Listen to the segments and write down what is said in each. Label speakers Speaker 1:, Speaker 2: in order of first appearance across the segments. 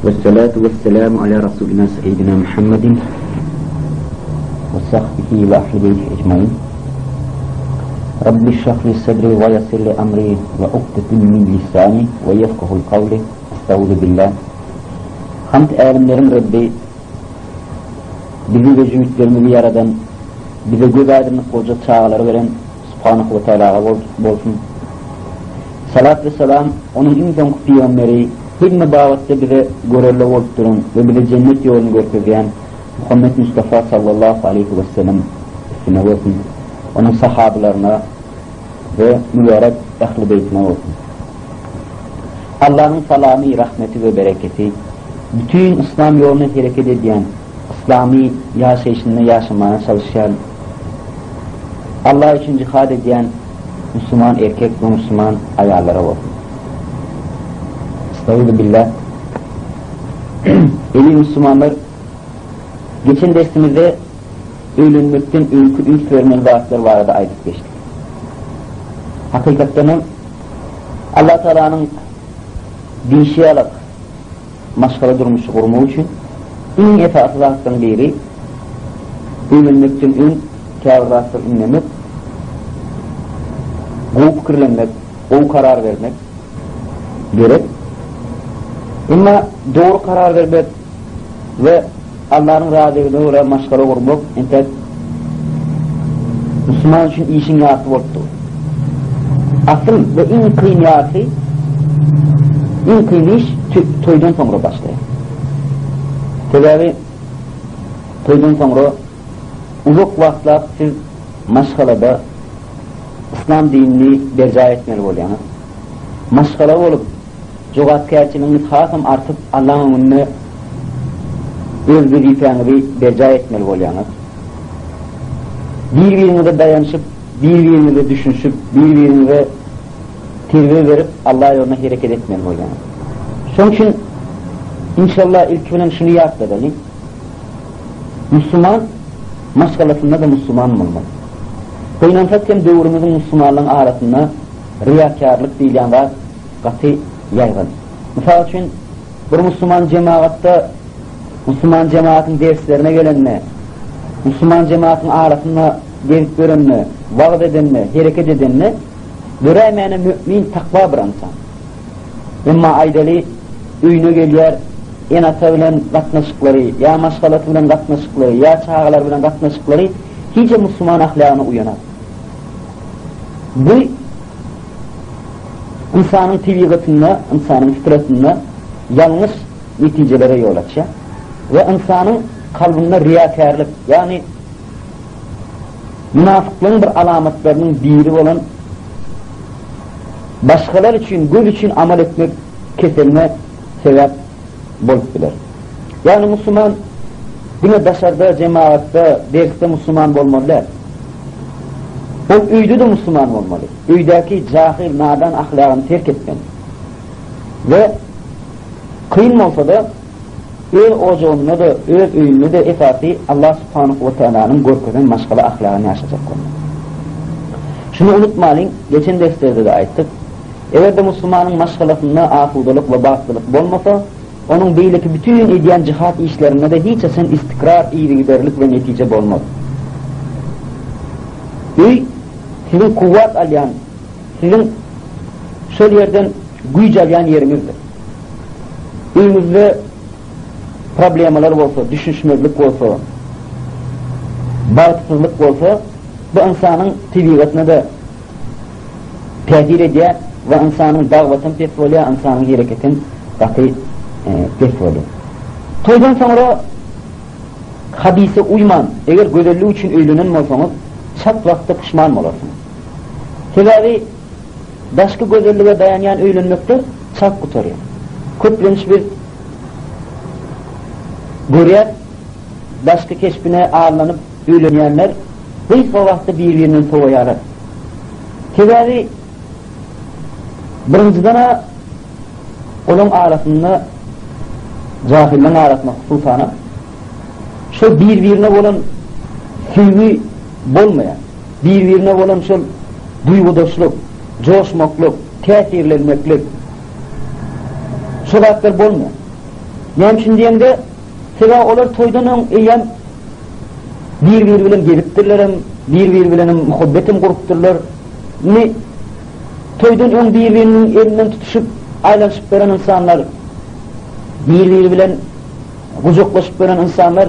Speaker 1: Vessalatu vesselamu ala Rasulina Seyyidina Muhammedin ve sahbihi ve ahli beyti ecmain. Rabbi şrah li sadri ve yessir li emri ve ukdetun min lisani ve yefkahul kavli. Estaizu billah. Hamd alemlerin Rabbi bizi ve jübütlerimizi yaradan, bize göz aydınlyk boljak çagalary beren Subhanahu ve Teala'ga bolsun. Salat we salam onuň iň soňky pygamberi, hemme babatda bize görelde bolup duran we bize jennet ýoluny görkezýän Muhammet Mustafa sallallahu aleýhi we sellem üstüne bolsun, onuň sahabylaryna we mübärek ähli beýtine bolsun. Allanyň salamy, rahmeti we bereketi bütin yslam ýoluna hereket edýän, yslamy ýaşaýşynda ýaşamaga çalyşýan, Allah üçin jihad edýän musulman erkek we musulman aýallara bolsun. Estaizu billah. Eziz musulmanlar, geçen dersimizde öýlenmekden öňki üns bermeli zatlar barada aýdyp geçdik. Hakykatdan hem Allah Taalanyň diýşi ýaly maşgala durmuşy gurmak üçin iň esasy zatlaryň biri öýlenmekden öň käbir zatlary ündemek, gowy pikirlenmek, gowy karar bermek gerek. Emma dogry karar bermek we Allanyň razylygyna görä maşgala gurmak entek musulman üçin işiň ýarysy bolup dur. Asyl we iň kyn ýarysy, iň kyn iş toýdan soňra başlaýar. Sebäbi toýdan soňra uzak wagtlap siz maşgalada yslam dinini berjaý etmeli bolýaňyz. Maşgala bolup Jogapkärçiligiňiz hasam artyp, Allaň öňünde öz wezipäňizi berjaý etmeli bolýaňyz. Bir-biriňize daýanyşyp, bir-biriňize düşünişip, bir-biriňize terbiýe berip, Alla ýolunda hereket etmeli bolýaňyz. Şonuň üçin inşallah ilki bilen şuny ýatladalyň. Musulman maşgalasynda-da musulman bolmaly. Gynansak hem döwrümiziň musulmanlaryň arasynda riýakärlik diýilýän zat gaty ýaýgyn. Mysal üçin, bir musulman jemagatda, musulman jemagatyň derslerine gelende, musulman jemagatyň arasynda gezip ýörende, wagyz edende, hereket edende, göräýmäne mümin, takwa bir ynsan. Emma aýdaly, öýüne gelýär, ene-ata bilen gatnaşyklary, ýa maşgalasy bilen gatnaşyklary, ýa çagalary bilen gatnaşyklary hiç hem musulman ahlagyna uýanok. Bu ynsanyň tebigatynda, ynsanyň fitratynda ýalňyş netijelere ýol açýar we ynsanyň kalbynda riýakärlik, ýagny münafyklygyň bir alamatlarynyň biri bolan başgalar üçin, göz üçin amal etmek keseline sebäp bolup biler. Ýagny musulman diňe daşarda, jemagatda, dersde musulman bolmaly däl. Ol öýde-de musulman bolmaly. Öýdäki jahyl, nadan ahlagyny terk etmeli. We kyn bolsa-da, öz ojagynda-da, öz öýünde-de esasy Allah subhanahu we tealanyň görkezen maşgala ahlagyny ýaşajak bolmaly. Şuny unutmalyň, geçen derslerde-de aýtdyk. Eger-de musulmanyň maşgalasynda asudalyk we bagtlylyk bolmasa, onuň beýleki bütin edýän jihad işlerinde-de hiç haçan istikrar, yzygiderlik we netije bolmaz. Öý siziň kuwwat alýan, siziň şol ýerden güýç alýan ýeriňizdir. Öýüňizde problemalar bolsa, düşünişmezlik bolsa, bagtsyzlyk bolsa, bu ynsanyň tebigatyna-da täsir edýär we ynsanyň dagwatam pes bolýar, ynsanyň hereketem gaty pes bolýar. Toýdan soňra hadysa uýman, eger gözellik üçin öýlenen bolsaňyz, çalt wagtda puşman bolarsyňyz. Sebäbi daşky gözellige daýanýan öýlenmekler çalt gutarýar. Köplenç biz görýäs, daşky keşbine aldanyp öýlenýänler gysga wagtda bir-birinden sowaýarlar. Sebäbi birinjiden-ä olaň arasynda, jahyllaryň arasynda hususan-a, şol bir-birine bolan söýgi bolmaýar. Bir-birine bolan şol duýgudaşlyk, joşmaklyk, täsirlenmeklik, şo zatlar bolmaýar. Näme üçin diýeňde, sebäbi olar toýdan öň eýýäm bir-biri bilen gezipdirlerem, bir-biri bilenem muhabbetem gurupdyrlar. Indi toýdan öň bir-biriniň elinden tutuşyp, aýlanyşyp beren ynsanlar, bir-biri bilen gujaklaşyp beren ynsanlar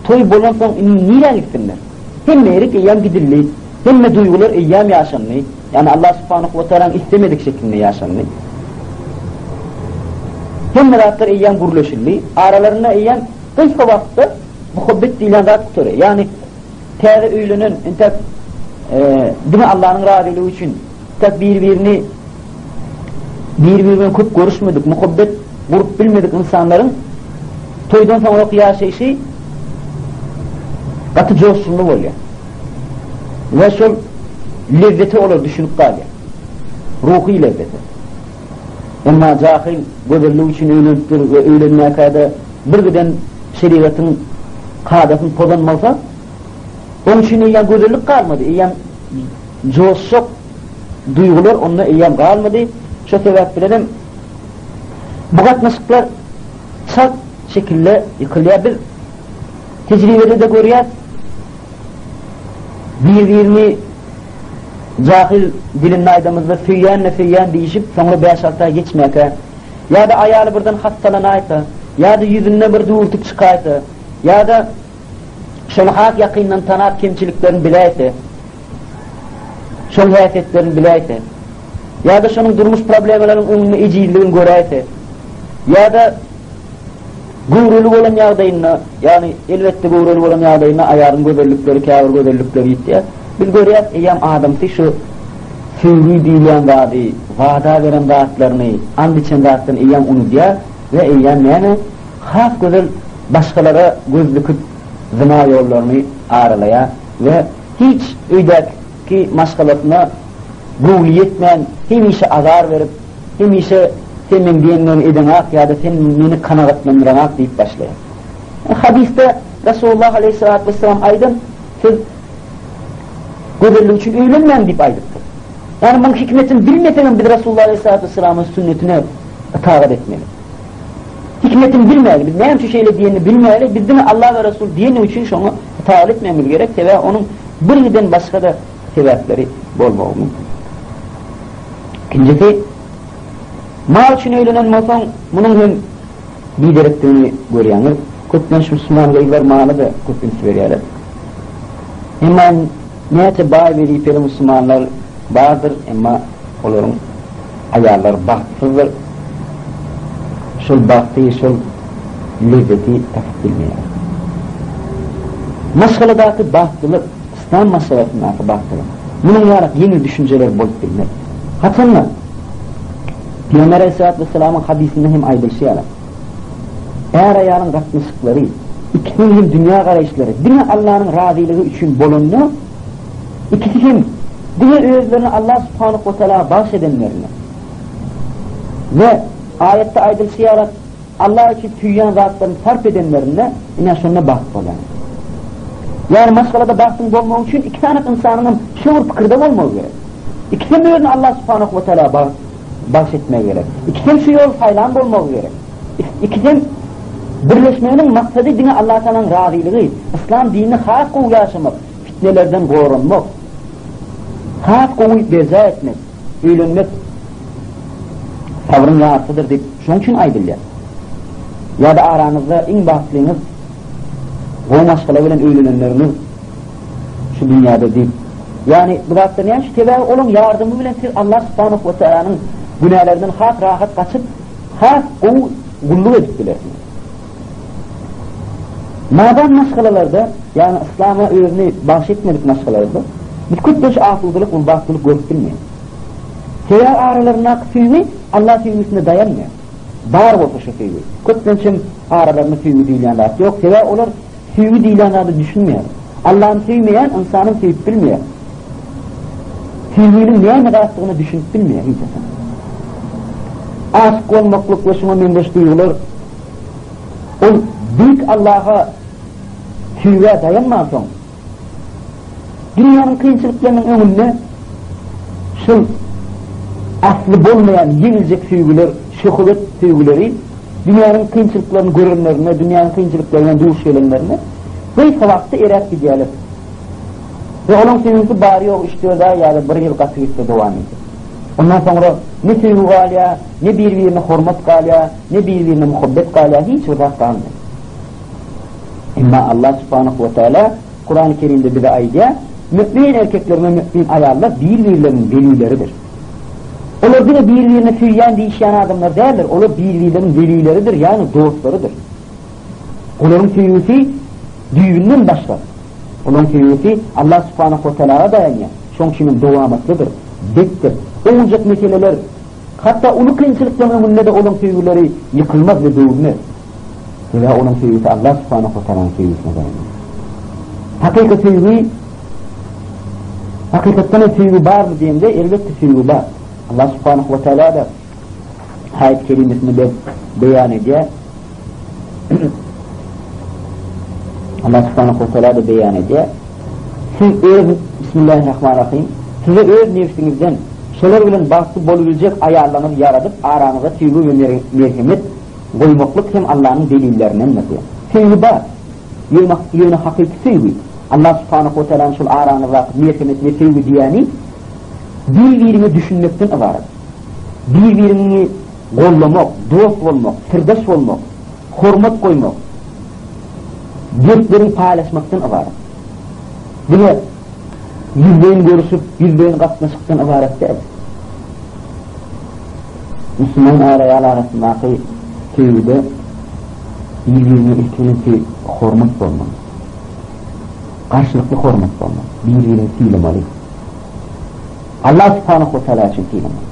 Speaker 1: toý bolansoň indi nirä gitsinler? Hemme ýerik eýýäm gidildi, hemme duýgular eýýäm ýaşandy, ýagny Allah subhanahu we taalaň islemedik şekilinde ýaşandy. Hemme zatlar eýýäm gürleşildi, aralarynda eýýäm gysga wagtda muhabbet diýlen zat gutarýar. Ýagny täze öýlenen, entek diňe Allanyň razylygy üçin entek bir-birini bir-biri bilen köp görüşmedik, muhabbet gurup bilmedik ynsanlaryň toýdan soňraky ýaşaýşy gaty joşgunly bolýar. We şol lezzete olar düşünip galýar. Ruhy lezzete. Emma jahyl gözellik üçin öýlenipdir we öýlenmäkä-de bir giden şerigatyň kadasyny pozan bolsa, oň üçin eýýäm gözellik galmady, eýýäm joşjak duýgular onda eýýäm galmady. Şo sebäp bilenem bu gatnaşyklar çalt şekilde ýykylýar. Biz tejribede-de görýäs, bir-birini jahyl dilinde aýdamyzda söýýän-de söýýän diýişip, soňra bäş-alty aý geçmäkä, ýa-da aýaly birden hassalanaýsa, ýa-da ýüzünde bir düwürtik çykaýsa, ýa-da şony has ýakyndan tanap kemçiliklerini biläýse, şoň häsiýetlerini biläýse, ýa-da şonuň durmuş problemalarynyň öňünde ejizligini göräýse, ýa-da göwreli bolan ýagdaýynda, ýagny elbetde göwreli bolan ýagdaýynda aýalyň gözellikleri, käbir gözellikleri ýitýär. Biz görýäs, eýýäm adamsy şu söýgi diýilýän zady, wada beren zatlaryny, and içen zatlaryny eýýäm unudýar we eýýäm näme, has gözel başgalara göz dikip zyna ýollaryny aralaýar we hiç öýdäki maşgalasyna göwni ýetmän hemişe azar berip, hemişe sen meň diýenlerimi edeňak ýa-da sen meni kanagatlandyraňak diýip başlaýar. Hadysda Resulullah aleýhissalatu wessalam aýdan, siz gözellik üçin öýlenmäň diýip aýdypdyr. Ýagny muň hikmetini bilmeseňem biz Resulullah aleýhissalatu wessalamyň sünnetine ytagat etmeli. Hikmetini bilmäli, biz näme üçin şeýle diýenini bilmäli, biz diňe Allah we Resul diýeni üçin şoňa ytagat etmegimiz gerek, sebäbi onuň bir giden başga-da sebäpleri bolmagy mümkin. Ikinjisi, mal üçin öýlenen bolsaň, munuň hem biderekdigini görýäňiz. Köplenç musulman gyzlar mala-da köp üns berýärler. Emma näçe baý wezipeli musulmanlar bardyr, emma olaryň aýallary bagtsyzdyr. Şol bagty, şol lezzeti tapyp bilmeýärler. Maşgaladaky bagtlylyk Yslam maşgalasyndaky bagtlylyk. Munuň ýaly ýeňil düşünjeler bolup bilmez. Haçanda Pygamber aleyhissalatu vesselamyň hadysynda hem aýdylyşy ýaly, är-aýalyň gatnaşyklary, ikisiniň hem dünýä garaýyşlary diňe Allanyň razylygy üçin bolanda, ikisi hem diňe özlerini Allah subhanahu we taala bagş edenlerinde we aýatda aýdylyşy ýaly Allah üçin söýýän zatlaryny sarp edenlerinde, ine şonda bagt bolýar. Ýagny maşgalada bagtyň bolmagy üçin iki sany ynsanyň hem şu bir pikirde bolmagy gerek. Ikisi hem özüni Allah subhanahu we taala bagş etmegi gerek. Ikisi hem şu ýoly saýlan bolmagy gerek. Ikisi hem birleşmeginiň maksady diňe Allah Taalanyň razylygy, yslam dinini has gowy ýaşamak, fitnelerden goranmak, has gowy berjaý etmek. Öýlenmek sabryň ýarsydyr diýip, şonuň üçin aýdylýar. Ýa-da araňyzda iň bagtlyňyz gowy maşgala bilen öýlenenleriňiz şu dünýäde diýip. Ýagny bu zatlar näme üçin? Sebäbi olaň ýardamy bilen siz Allah subhanahu we taalanyň günälerinden has rahat gaçyp, has gowy gulluk edip bilersiňiz. Nadan maşgalalarda, ýagny yslama özüni bagyş etmedik maşgalalarda biz köplenç asudalyk we bagtlylyk görüp bilmeýäris. Sebäbi aralaryndaky söýgi Allah söýgüsine daýanmaýar. Bar bolsa şu söýgi. Köplenç hem aralarynda söýgi diýilýän zat ýok. Sebäbi olar söýgi diýilýän zada düşünmeýär. Allahny söýmeýän ynsanam söýüp bilmeýär. Söýginiň näme zatdygyna düşünip bilmeýär hiç haçan. Aşyk bolmaklyk we şuňa meňzeş duýgular Ol Beýik Allaha söýgä daýanmansoň, dünýäniň kynçylyklarynyň öňünde şol asly bolmaýan ýeňiljek söýgüler, şöhwet söýgüleri. Dünýäniň kynçylyklaryny görenlerinde, dünýäniň kynçylyklary bilen duş gelenlerinde gysga wagtda eräp gidýärler. We olaryň söýgüsi bary-ýogy üç-dört aý ýa-da bir ýyl gaty gitse dowam edýär. Ondan soňra ne söýgi galýar, ne bir-birine hormat galýar, ne bir-birine muhabbet galýar, hiç bir zat galmaýar. Emma Allah subhanahu we taala Kurany Kerimde bize aýdýar, Mümin erkekler we mümin aýallar bir-birleriniň welileridir. Olar diňe bir-birini söýýän diýişýän adamlar däldir, olar bir-birleriniň welileridir, ýagny dostlarydyr. Olaryň söýgüsi düýbünden başga. Olaryň söýgüsi Allah subhanahu we taalaga daýanýar. Şonuň üçin hem dowamatlydyr, bekdir. Owunjak meseleler, hatda uly kynçylyklaryň öňünde-de olaryň söýgüleri ýykylmaz we döwülmez. Sebäbi olaryň söýgüsi Allah subhanahu we taalanyň söýgüsine daýanýar. Hakyky söýgi Hakykatdan hem söýgi barmy diýende, elbetde söýgi bar. Allah subhanahu we taala da aýat kerimesinde be beýan edýär. Allah subhanahu we taala da beýan edýär. Siz öz Bismillahirrahmanirrahim. Size öz nefsiňizden şolar bilen bagtly bolubiljek aýallaryňyzy ýaradyp, araňyza söýgi we merhemet goýmaklyk hem Allanyň delillerindendir diýýär. Söýgi bar. Ýöne, ýöne hakyky söýgi, Allah subhanahu we tealanyň şol araňyzdaky merhemet we söýgi diýýäni bir-biriňe düşünmekden ybarat. Bir-biriňi gollamak, dost bolmak, syrdaş bolmak, hormat goýmak, dertleriňi paýlaşmakdan ybarat. Diňe ýüzleýin görüşip, ýüzleýin gatnaşykdan ybarat däl. Musulman är-aýal arasyndaky söýgüde bir-birine ilki bilen söý, hormat bolmaly. Garşylykly hormat bolmaly. Bir-birini sylamaly. Allah subhanahu wa taala üçin sylamaly.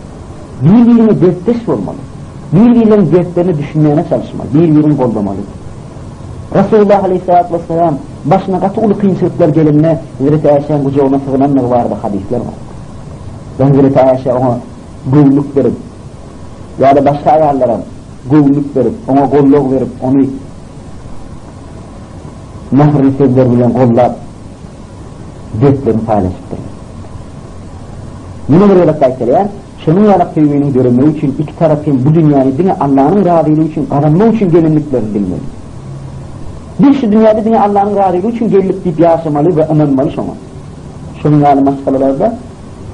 Speaker 1: Bir-birine dertdeş bolmaly. Bir-birleriniň dertlerine düşünmäne çalyşmaly. Bir-birini goldamaly. Resulullah aleyhissalatu vesselam başyna gaty uly kynçylyklar gelende Hezreti Äşäň gujagyna sygynandygy barada hadyslar bar. Ve Hezreti Äşe oňa göwünlik berip, ýa-da başga aýallaram göwünlik berip, oňa gollag berip, ony mähirli sözler bilen gollap, dertlerini paýlaşypdyrlar. Ýene bir gezek gaýtalaýan, şonuň ýaly söýginiň döremegi üçin iki tarap hem bu dünýäni diňe Allanyň razylygy üçin gazanmak üçin gelendiklerini bilmeli. Biz şu dünýäde diňe Allanyň razylygy üçin geldik diýip ýaşamaly we ynanmaly şoňa. Şonuň ýaly maşgalalarda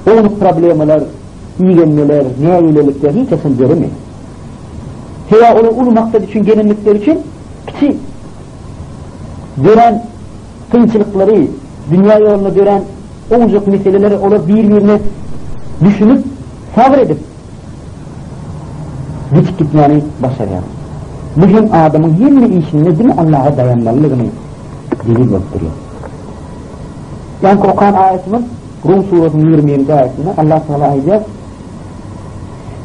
Speaker 1: ownuk problemalar, igenmeler, nägilelikler hiç haçan döremeýär. Sebäbi olar uly maksat üçin gelendikleri üçin kiçi dörän kynçylyklary, dünýä ýolunda dörän ownujak meseleleri olar bir-birine düşünip, sabyr edip geçip gitmäni başarýarlar. Bu hem adamyň hemme işinde diňe Allaha daýanmalydygyny delil bolup durýar. Ýaňky okan aýatymyz Rum surasynyň 21-nji aýatynda Allah Taala aýdýar,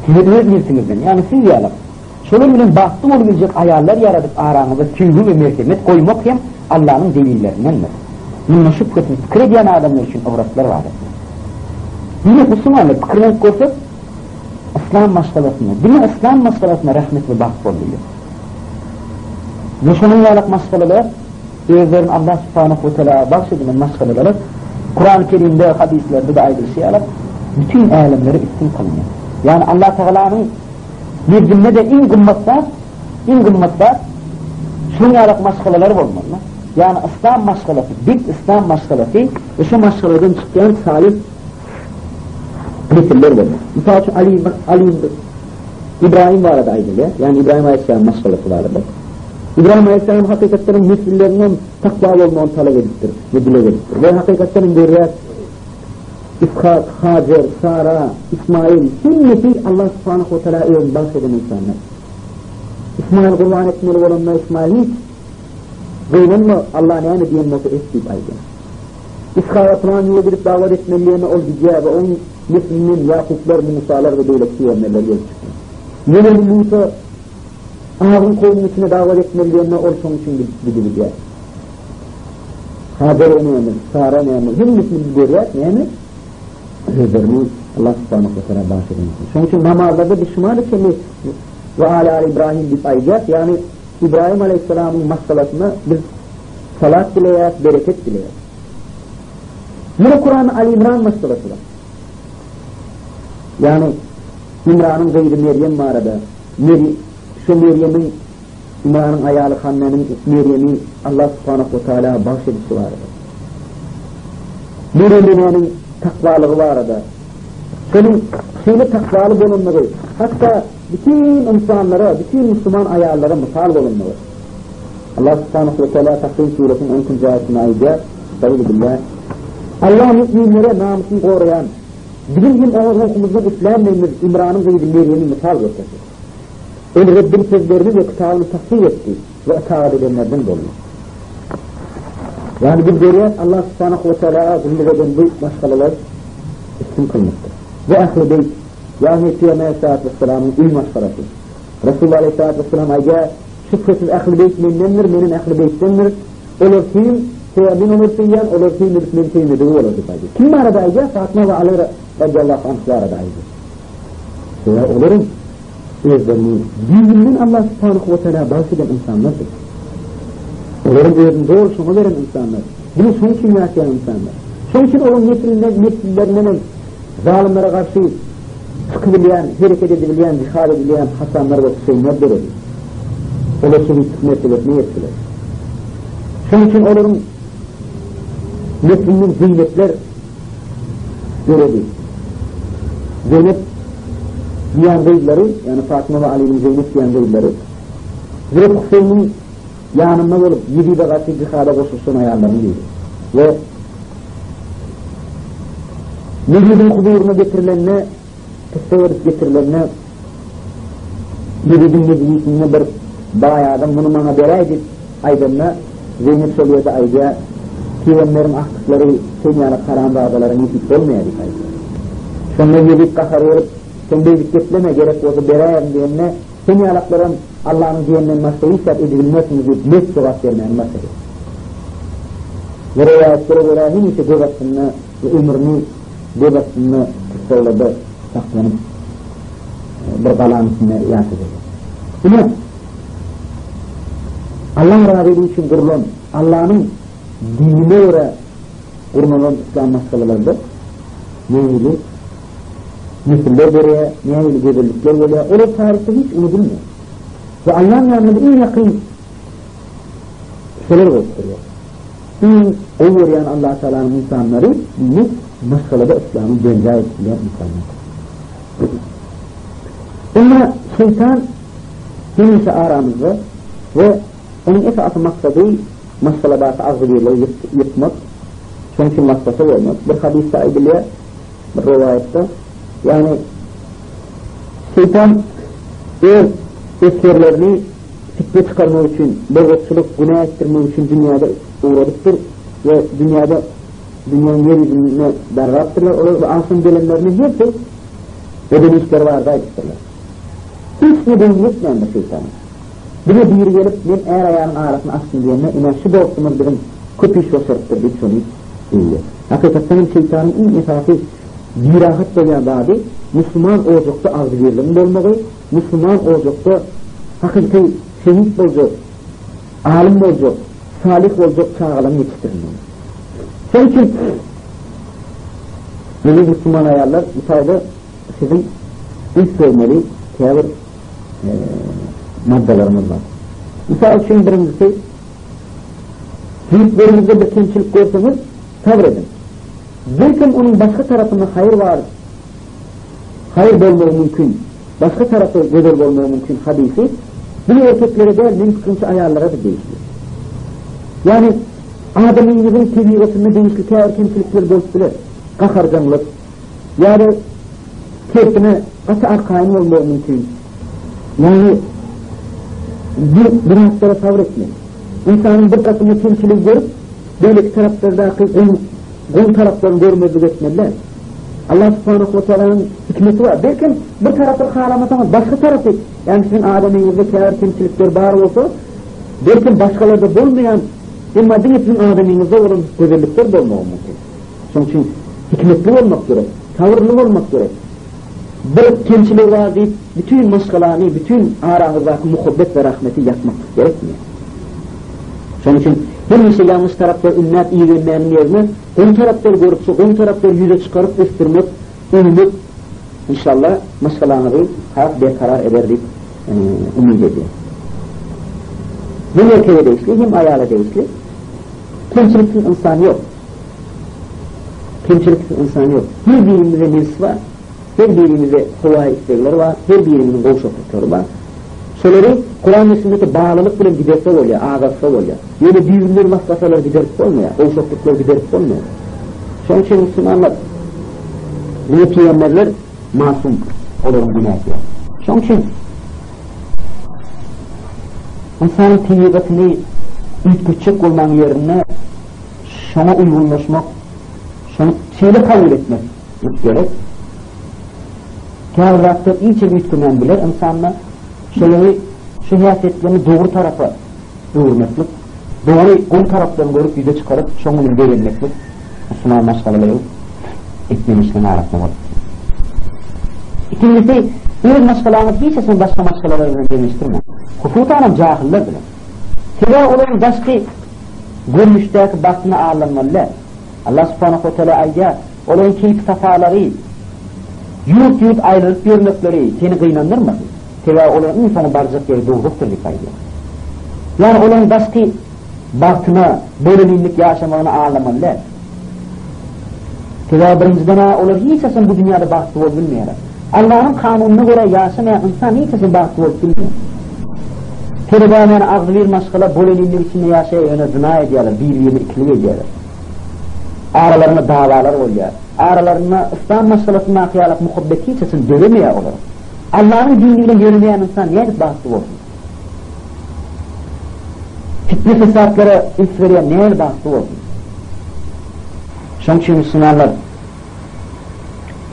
Speaker 1: Size öz nebsiňizden, ýagny siz ýaly, şolar bilen bagtly bolubiljek aýallar ýaradyp araňyzda söýgi we merhemet goýmak hem Allanyň delillerindendir. Munda şübhesiz pikir edýän adamlar üçin ybratlar bardyr. Diýmek, musulmanlar pikirlenip görsek, yslam maşgalasynda, diňe yslam maşgalasynda rahmet we bagt bolup bilýär. We şonuň ýalak maşgalalar Özlerini Allah subhanahu we teala bagş edilen maşgalalara Kurany Kerimde, hadyslerde-de aýdylyşy ýaly, bütin älemlere üstün kylynýar. Ýagny Allah Tagalanyň nezdinde-de iň gymmat zat, iň gymmat zat şunuň ýalak maşgalalar bolmaly. Ýagny yslam maşgalasy, bek yslam maşgalasy we şu maşgaladan çykýan salyh nesiller bolmaly. Mysal üçin Ali Ali İbrahim barada aýdylýar. Ýagny İbrahim Aleyhisselam maşgalasy barada. Ibrahim Aleyhisselam hakykatdan hem nesillerinden takwa bolmagyny talap edipdir we dileg edipdir. We hakykatdan hem görýär Ishak, Hacer, Sara, İsmail hemmesi Allah subhanahu wa taala özüni bagş eden insanlar. İsmail gurban etmeli bolanda İsmail hiç gynanma Allah näme diýen bolsa et diýip aýdýar. Ishaka plan ýere gidip dawat etmeli diýende ol gidýär we onuň neslinden Ýakuplar, Musalar we beýleki pygamberler gelip çykýar. Ýene Luta Agyň kowumyň içine dawat etmeli diýende ol şoň üçin gidibilýär. Hajar enemiz, Sara enemiz hemmesini biz görýäris, näme? Özlerini Allah subhanahu wa taala baş eden. Şoň üçin namazlarda biz şumada çenli we ala ali İbrahim diýip aýdýas, ýagny İbrahim aleyhisselamyň maşgalasyna biz salat dileýäris, bereket dileýäris. Ýene Kuranda Ali İmran maşgalasy bar. Ýagny İmranyň gyzy Meryem barada, Meri, şu Meryemiň. Imranyň aýaly Hannanyň Merýemi Allah subhanahu we taala bagyş edişi barada. Merýem enäniň takwalygy barada. Şonuň şeýle takwaly bolandygy, hatda bütin ynsanlara, bütin musulman aýallara mysal bolandygy. Allah subhanahu we taala Tahrim suresiniň 12-nji aýatynda aýdýar, Estagfirullah. Allah müminlere namysyny goraýan, biziň hem oňa ruhumyzdan üfländigimiz Imranyň gyzy Merýemi mysal getirdi. Ol Rebbiň sözlerini we kitabyny tassyk etdi we ytagat edenlerden boldy. Ýagny biz görýäs Allah subhanahu we taala gulluk eden bu maşgalalar üstün kylnypdyr. Bu ähli beýt, ýagny Pygamber aleyhissalatu vesselamyň öý maşgalasy. Resulullah aleyhissalatu vesselam aýdýar, şübhesiz ähli beýt mendendir, menem ähli beýtdendir. Olar söýüň, sebäbi men olary söýýän, olar söýmedik meni söýmedigi bolar diýip aýdýar. Kim barada aýdýar? Fatma we Aly radiallahu anh barada aýdýar. Sebäbi olaryň özlerini düýbünden Allah subhanahu we taala bagyş eden ynsanlardyr. Olaryň özüni doly şoňa beren ynsanlar. Diňe şoň üçin ýaşaýan ynsanlar. Şoň üçin olaryň neslinden, nesillerinden hem zalymlara garşy çykybilýän, hereket edibilýän, jihad edibilýän Hasanlar we Hüseýinler döredi. Olar şehitlik mertebesine ýetdiler. Şoň üçin olaryň neslinden Zeýnepler döredi. Zeýnep diýen gyzlary, ýagny Fatma we Alynyň Zeýnep diýen gyzlary Hazreti Huseýniň ýanynda bolup, Ýezide garşy jihada goşulyşan aýallaryň biri. We Ýezidiň huzuryna getirilende, tussag edip getirilende, Ýezidiň mejlisinde bir baý adam muny maňa beräý diýip aýdanda, Zeýnep şol ýerde aýdýar, Pygamberiň agtyklary sen ýaly haramzadalara nesip bolmaýar diýip aýdýar. Şonda Ýezit gahary gelip, Sen beýdip gepleme, gerek bolsa beräýerin diýende, Sen ýalaklaram Allanyň diýeninden başga hiç zat edibilmersiňiz diýip mert jogap bermäni başarýar. We rowaýatlara görä hemişe göz astynda we ömrüni göz astynda tussaglarda saklanyp bir galanyň içinde ýaşady. Ine, Allaň razylygy üçin gurlan, Allanyň dinine görä gurnalan yslam maşgalalarda nähili nesiller döreýär, nähili gözellikler bolýar, olar taryhda hiç unudylmaýar. We Allaň ýanynda iň ýakyn şolar bolup durýar. Iň gowy görýän Allah Tagalanyň ynsanlary diýmek maşgalada yslamy berjaý edip bilýän ynsanlardyr. Emma şeýtan hemişe aramyzda we onuň esasy maksady maşgaladaky agzybirligi ýykmak, şonuň üçin waswasa bermek. Bir hadysda aýdylýar, bir rowaýatda, ýagny şeýtan öz esgerlerini fitne çykarmak üçin, bozgakçylyk, günä etdirmek üçin dünýäde ugradypdyr we dünýäde dünýäniň ýer ýüzünde dargapdyrlar. Olar we agşam gelenlerine hersi eden işleri barada aýdypdyrlar. Hiç ne beýni ýetmändir şeýtanyň. Diňe biri gelip, men är-aýalyň arasyny açdym diýende, ine şu dostumyz biziň köp iş başarypdyr diýip şony öwýär. Hakykatdan hem şeýtanyň iň esasy birahat bolýan zady musulman ojakda agzybirligiň bolmagy, musulman ojakda hakyky şehit boljak, alym boljak, salyh boljak çagalaryň ýetişdirilmegi. Şonuň üçin eziz musulman aýallar bu taýda siziň üns bermeli käbir maddalaryňyz bar. Mysal üçin birinjisi jübütleriňizde bir kemçilik görseňiz sabyr ediň. Belkem onuň başga tarapynda haýyr bar, haýyr bolmagy mümkin, başga tarapy gözel bolmagy mümkin hadysy diňe erkeklere däl, meň pikirimçe aýallara-da degişli. Ýagny adamyňyzyň tebigatynda degişli käbir kemçilikler bolup biler. Gaharjaňlyk ýa-da tersine gaty arkaýyn bolmagy mümkin. Ýagny bir bir zatlara sabyr etmek. Ynsanyň bir tarapynda kemçiligi görüp, beýleki taraplardaky gowy taraplaryny görmezlik etmeli däl. Allah subhanahu wa tagalanyň hikmeti bar. Belkem bir tarapy halamasaňyz başga tarapy, ýagny siziň adamyňyzda käbir kemçilikler bar bolsa, belkem başgalarda bolmaýan, emma diňe siziň adamyňyzda bolan gözellikler bolmagy mümkin. Şonuň üçin hikmetli bolmak gerek, sabyrly bolmak gerek. Bir kemçiligi bar diýip, bütin maşgalany, bütin araňyzdaky muhabbet we rahmeti ýakmak gerekmeýär. Şonuň üçin hemişe ýalňyş taraplary ündäp igenmäniň ýerine, gowy taraplary görüp, şo gowy taraplary ýüze çykaryp ösdürmek, öwmek, inşallah, maşgalaňyzy has berkarar eder diýip umyt edýän. Hem erkege degişli, hem aýala degişli. Kemçiliksiz ynsan ýok. Kemçiliksiz ynsan ýok. Her birimizde nebs bar. Her birimizde howaýy islegler bar. Her birimiziň gowşaklyklary bar. Şolary Kuran we sünnete baglylyk bilen giderse bolýar, azaltsa bolýar. Ýöne düýbünden waswasalary giderip bolmaýar, gowşaklyklary giderip bolmaýar. Şonuň üçin musulmanlar diňe pygamberler masum, olaryň günäsi ýok. Şonuň üçin ynsanyň tebigatyny üýtgetjek bolmagyň ýerine şoňa uýgunlaşmak, şony şeýle kabul etmek gerek. Käbir zatlar hiç hem üýtgemän biler ynsanda, şolary şu häsiýetlerini dogry tarapa öwürmeklik, dogry gowy taraplaryny görüp ýüze çykaryp, şoň bilen begenmeklik musulman maşgalalaryň etmeli işleriniň arasynda bolup. Ikincisi, öz maşgalaňyzy hiç haçan başga maşgalalar bilen deňeşdirmäň. Hususanam jahyllar bilen. Sebäbi olaryň daşky görnüşdäki bagtyna aldanmaly däl. Allah subhanahu wa taala aýdýar, olaryň keýpi-sapalary, ýurt-ýurt aýlanyp ýörmekleri seni gynandyrmasyn. Sebäbi olaryň iň soňy barjak ýeri dowzahdyr diýip aýdýar. Ýagny olaryň daşky bagtyna, bolelinlik ýaşamagyna aldamaly däl. Sebäbi birinjiden-ä olar hiç haçan bu dünýäde bagtly bolup bilmeýärler. Allanyň kanunyna görä ýaşamaýan ynsan hiç haçan bagtly bolup bilmeýär. Seredäýmäne agzybir maşgala bolelinlik içinde ýaşaýar, ýöne zyna edýärler, bir-birine ikilik edýärler. Aralarynda dawalar bolýar. Aralarynda yslam maşgalasyndaky ýalak muhabbet hiç haçan döremeýär olaryň. Allanyň dini bilen ýöremeýän ynsan nädip bagtly bolsun? Fitne-fesatlara üns berýän nähili bagtly bolsun? Şonuň üçin musulmanlar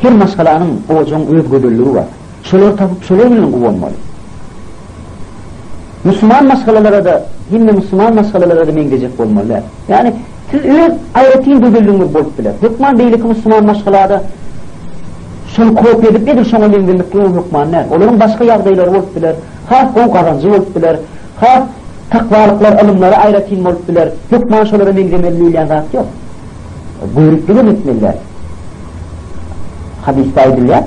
Speaker 1: her maşgalanyň, ojagyň öz gözelligi bar. Şolary tapyp, şolar bilen guwanmaly. Musulman maşgalalara-da, hemme musulman maşgalalara-da meňzejek bolmaly däl. Ýagny siz öz aýratyn gözelligiňiz bolup biler. Hökman beýleki musulman maşgalada şony kopiýa edip edil şoňa meňzemekligem hökman däl. Olaryň başga ýagdaýlary bolup biler, has gowy gazanjy bolup biler, has takwalyklar, ylymlary aýratyn bolup biler. Hökman şolara meňzemeli diýilýän zat ýok. Göripligem etmeli däl. Hadysda aýdylýar,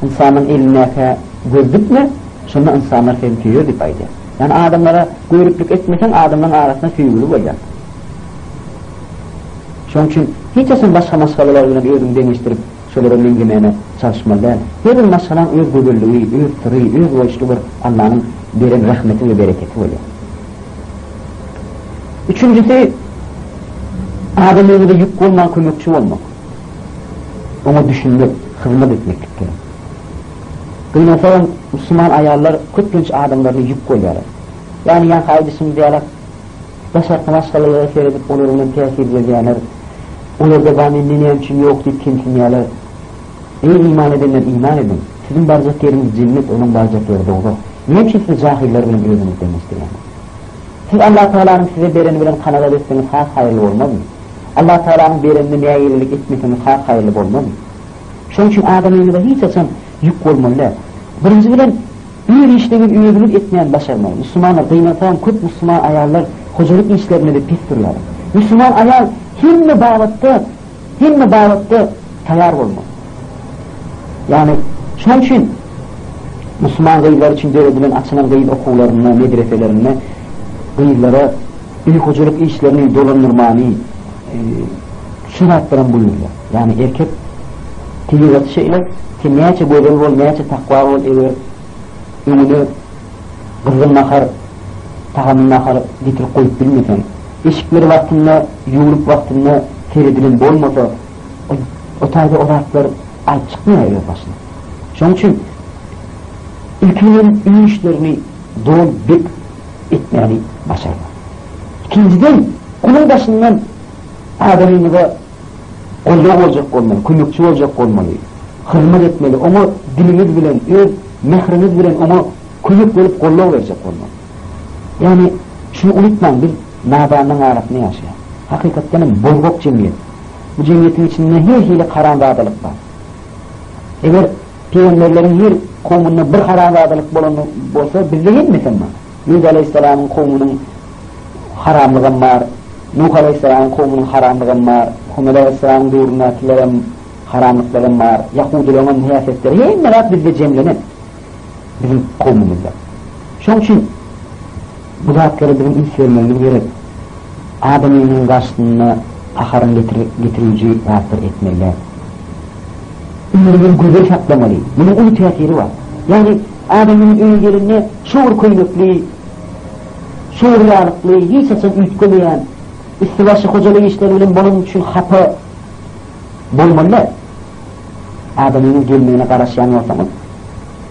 Speaker 1: Ynsanyň elindäkä göz dikme, şonda ynsanlar seni söýer diýip aýdýar. Ýagny adamlara göriplik etmeseň adamlaryň arasynda söýgüli bolýarsyň. Şonuň üçin hiç haçan başga maşgalalar bilen özüňi deňeşdirip, şolara meňzemäne çalyşmaly däl. Her bir maşgalaň öz gözelligi, öz syry, öz boluşly bir Allanyň beren rahmeti we bereketi bolýar. Üçünjisi, adamyňyza ýük bolman kömekçi bolmak. Oňa düşünmek, hyzmat etmeklik gerek. Gynansagam, musulman aýallar köplenç adamlaryna ýük bolýarlar. Ýagny ýaňky aýdyşymyz ýaly, daşarky maşgalalara seredip olar bilen täsirlenýärler. Olarda bar mende näme üçin ýok diýip kemsinýärler. Eý iman edenler iman ediň! Siziň barjak ýeriňiz jennet, olaň barjak ýeri dowzah. Näme üçin siz jahyllar bilen özüňizi deňeşdirýäňiz? Siz Allah Tagalanyň size bereni bilen kanagat etseňiz has haýyrly bolmazmy? Allah Tagalanyň berenine nägilelik etmeseňiz has haýyrly bolmazmy? Şonuň üçin adamyňyza hiç haçan ýük bolmaly däl. Birinji bilen öz işleriňizi özüňiz etmäni başarmaly. Musulmanlar gynansagam köp musulman aýallar hojalyk işlerinde-de pes durýarlar. Musulman aýal hemme babatda Hemme babatda taýar bolmaly. Ýagny, şonuň üçin musulman gyzlar üçin döredilen, açylan gyz okuwlarynda, medreselerinde gyzlara öý-hojalyk işlerini dolandyrmany, şu zatlaram buýrulýar. Ýagny erkek tebigaty şeýle, sen näçe gözel bol, näçe takwa bol, eger öňüne gyzgyn nahar, tagamly nahar getirip goýup bilmeseň, eşikleri wagtynda ýuwlup wagtynda seredilen bolmasa, o taýda o zatlar alyp çykmaýar öz başyna. Şonuň üçin ilki bilen öý işlerini doly bek etmäni başarmaly. Ikinjiden, onuň daşyndan adamyňyza goldaw boljak bolmaly, kömekçi boljak bolmaly, hyzmat etmeli, oňa diliňiz bilen, öz mähriňiz bilen oňa kömek bolup goldaw berjek bolmaly. Ýagny, şuny unutmaň, biz nadanlaryň arasynda ýaşaýarys. Hakykatdan hem bozgak jemgyýet. Bu jemgyýetiň içinde her hili haramzadalyk bar. Eger pygamberleriň her kowmunda bir haramzadalyk bolan bolsa, bizde hemmesem bar. Lut alaýhyssalamyň kowmunyň haramlygam bar, Nuh alaýhyssalamyň kowmunyň haramlygam bar, Muhammet alaýhyssalamyň döwründäkilerem haramlyklaram bar, ýahudylaryň hem häsiýetleri, hemme zat bizde jemlenen. Biziň kowmumyzda. Şoň üçin. Bu zatlara biziň üns bermegimiz gerek. Adamynyň garşysynda gaharyny getiriji zatlar etmeli däl. Öýüňi gözel saklamaly. Munuň uly täsiri bar. Ýagny adamynyň öýe gelende şo bir köýnekli, şo bir ýalykly, hiç haçan üýtgemeýän, üsti-başy hojalyk işleri bilen bolany üçin hapa bolmaly däl. Adamynyň gelmegine garaşýan bolsaňyz,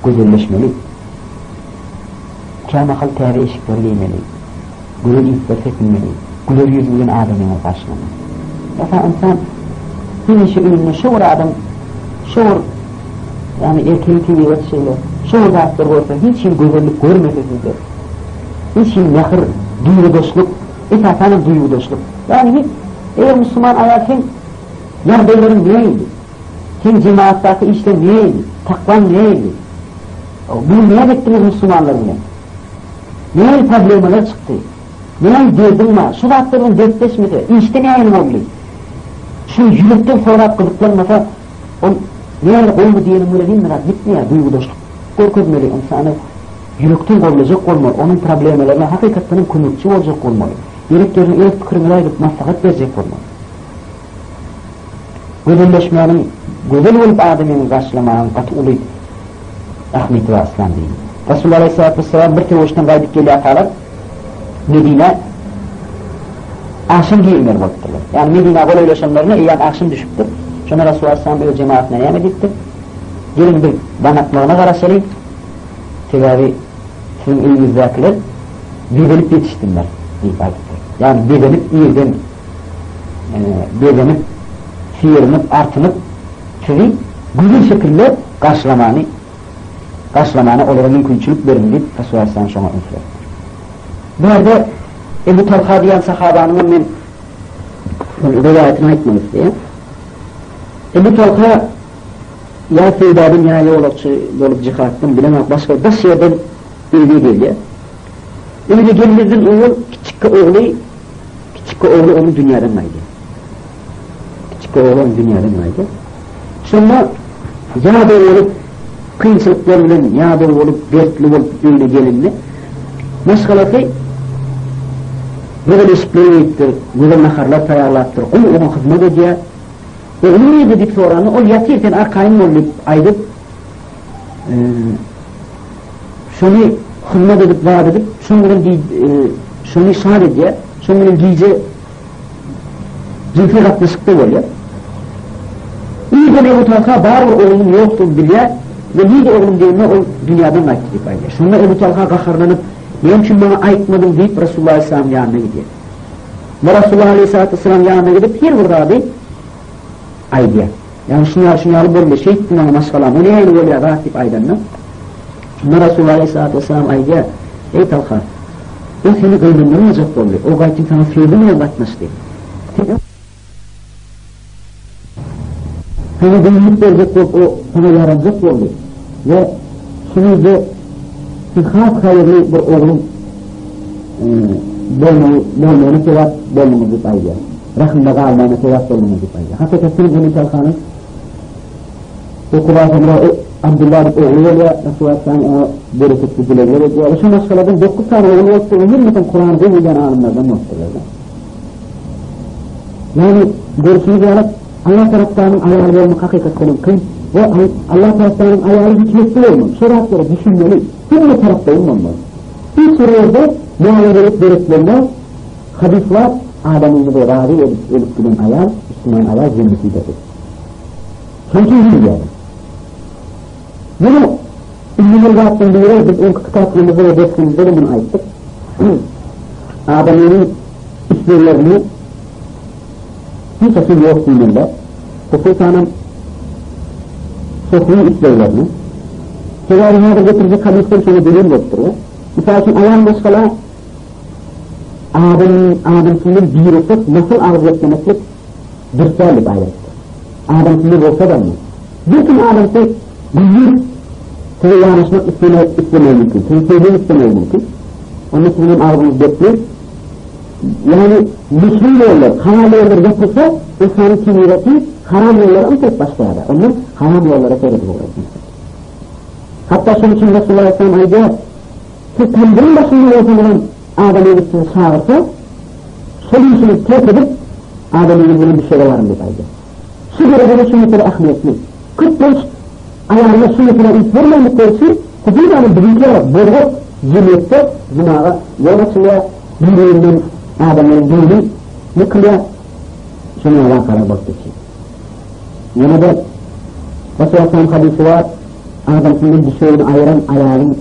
Speaker 1: gözelleşmeli. Kämahal täze eşikleri geýmeli, gözel yslar sepinmeli, güler ýüz bilen adamyňy garşylamaly. Ýogsa ynsan hemişe öýünde şo bir adam, şo bir, ýagny erkegiň tebigaty şeýle, şo bir zatlar görse, hiç hili gözellik görmese sizde, hiç hili mähir, duýgudaşlyk, esasanam duýgudaşlyk. Ýagny hiç, eger musulman aýal sen ýagdaýlaryň nähili? Seň jemagatdaky işleň nähili? Takwaň nähili? Bu gün näme etdiňiz musulmanlar bilen? Nähili problemalar çykdy? Nähili derdiň bar? Şu zatlar bilen dertleşmese, işde nähili boldy? Şuny ýürekden sorap gyzyklanmasa, ol nähili gowumy diýeniň bilen hemme zat bitmeýär, duýgudaşlyk görkezmeli, ynsany ýürekden gollajak bolmaly, onuň problemalaryna hakykatdan hem kömekçi boljak bolmaly. Gerek ýerinde öz pikiriňizi aýdyp, maslahat berjek bolmaly. Gözelleşmäniň, gözel bolup adamyny garşylamagyň gaty uly ähmiýeti bar yslam dininde. Resulullah aleýhissalatu wessalam bir söweşden gaýdyp gelýärkalar Medinä agşam girmeli bolupdyrlar. Ýagny Medinä golaýlaşanlarynda eýýäm agşam düşüpdir. Şonda Resulullah aleýhissalam öz jemagatyna näme diýipdir? Geliň biz daň atmagyna garaşalyň. Sebäbi siziň öýüňizdäkiler bezenip ýetişsinler diýip aýdypdyr. Ýagny bezenip irden bezenip, syrynyp, artynyp sizi gözel şekilde garşylamany garşylamana olara mümkinçilik beriň diýip Resulullah aleyhisselam şoňa üns beripdir. Bu ýerde Ebu Talha diýen sahabanyň hem men rowaýatyny aýtmak isleýän. Ebu Talha ýa söwdadan ýa ýolagçy bolup jihatdan bilemok başga daş ýerden öýüne gelýär. Öýüne gelmezden owal kiçikki ogly Kiçiki ogly onuň dünýäden gaýdýar. Kiçiki ogly onuň dünýäden gaýdýar. Şonda ýadaw bolup, kynçylyklar bilen ýadaw bolup, dertli bolup öýüne gelende, maşgalasy gözel eşikler geýipdir, gözel naharlar taýýarlapdyr, gowy oňa hyzmat edýär. Ogluň nirde diýip soranda, ol ýatyr, sen arkaýyn bol diýip aýdyp, Şony hyzmat edip, zat edip, şoň bilen şony şat edýär. Şoň bilen gije jynsy gatnaşykda bolýar. Irden Ebu Talha barybir oglunyň ýokdugyny bilýär we nirde oglum diýende ol dünýäden gaýtdy diýip aýdýar. Şonda Ebu Talha gaharlanyp, näme üçin maňa aýtmadyň diýip Resulullah aleyhissalamyň ýanyna gidýär. We Resulullah aleyhissalatu vesselam ýanyna gidip her bir zady aýdýar. Ýagny şuny ýaly, şuny ýaly boldy, şeýtdi maňa maşgalam, o nähili bolýar zat diýip aýdanda, şonda Resulullah aleýhissalatu wessalam aýdýar, Eý Talha, o seni gynandyrmajak boldy, o gaýtym saňa söýgi bilen gatnaşdy. Sen Saňa göwünlik berjek bolup, o saňa ýaranjak boldy we şu ýerde siz has haýyrly bir ogluň bolmagy, bolmagyna sebäp bolduňyz diýip aýdýar. Rahymda galmagyna sebäp bolduňyz diýip aýdýar. Hakykatdan hem Ebu Talhanyň dokuza soňra Abdullah diýip ogly bolýar. Resulullah sallam oňa bereketli dilegler edýär. Şu maşgaladan 9 sany ogly bolupdyr we hemmesem Kurany gowy bilýän alymlardan bolupdyrlar. Ýagny görşüňiz ýaly Allah tarapdanyň aýaly bolmak hakykatdan hem kyn we Allah tarapdanyň aýaly hikmetli bolmaly. Şu zatlara düşünmeli. Hemme taraplaýyn bolmaly. Hiç bir ýerde muaýyenelik döretmeli Hadyslar adamyňyzy razy edip ölüp giden aýal, müsülman aýal jennetidir diýip. Şonuň üçin diýilýär. Ýene ünlü zatdan biri biz öňki kitaplarymyzda we derslerimizde-de muny aýtdyk. Adamynyň isleglerini hiç haçan ýok diýmeli. Hususanam şöhriň isleglerini. Sebäbi häzir getirjek hadysdan şoňa delil bolup durýar. Mysal üçin aýal maşgala Adam adamsyndan birugsat nasyl agyz geplemeklik dürs däl diýip aýdylypdyr. Adamsyndan rugsat almaly. Bir kim adamsy güýz size ýanaşmak islemek islemegi mümkin, sizi söýmek islemegi mümkin. Onda siziň hem agzyňyz bekli. Ýagny meşru ýollar, halal ýollar ýapylsa, ynsanyň tebigaty haram ýollara ymtylyp başlaýar. Onda haram ýollara seredip ugraýar. Hatda şonuň üçin Resulullah sallallahu aýdýar, Siz tamdyryň başynda bolsaňyzam. Adamyňyz sizi çagyrsa, şol işiňizi terk edip, adamyňyz bilen düşege baryň diýip aýdýar. Şu derejede şu mesele ähmiýetli. Köplenç aýallar şu meselä üns bermänlikleri üçin, hususanam biziňki ýaly bozgak jemgyýetde zynaga ýol açylýar, bir-birinden adamlaryň göwni ýykylýar, şonuň ýaly wakalar bolup geçýär. Ýene-de Resulullah hadysy bar, adamsyndan düşegini aýyran aýalyň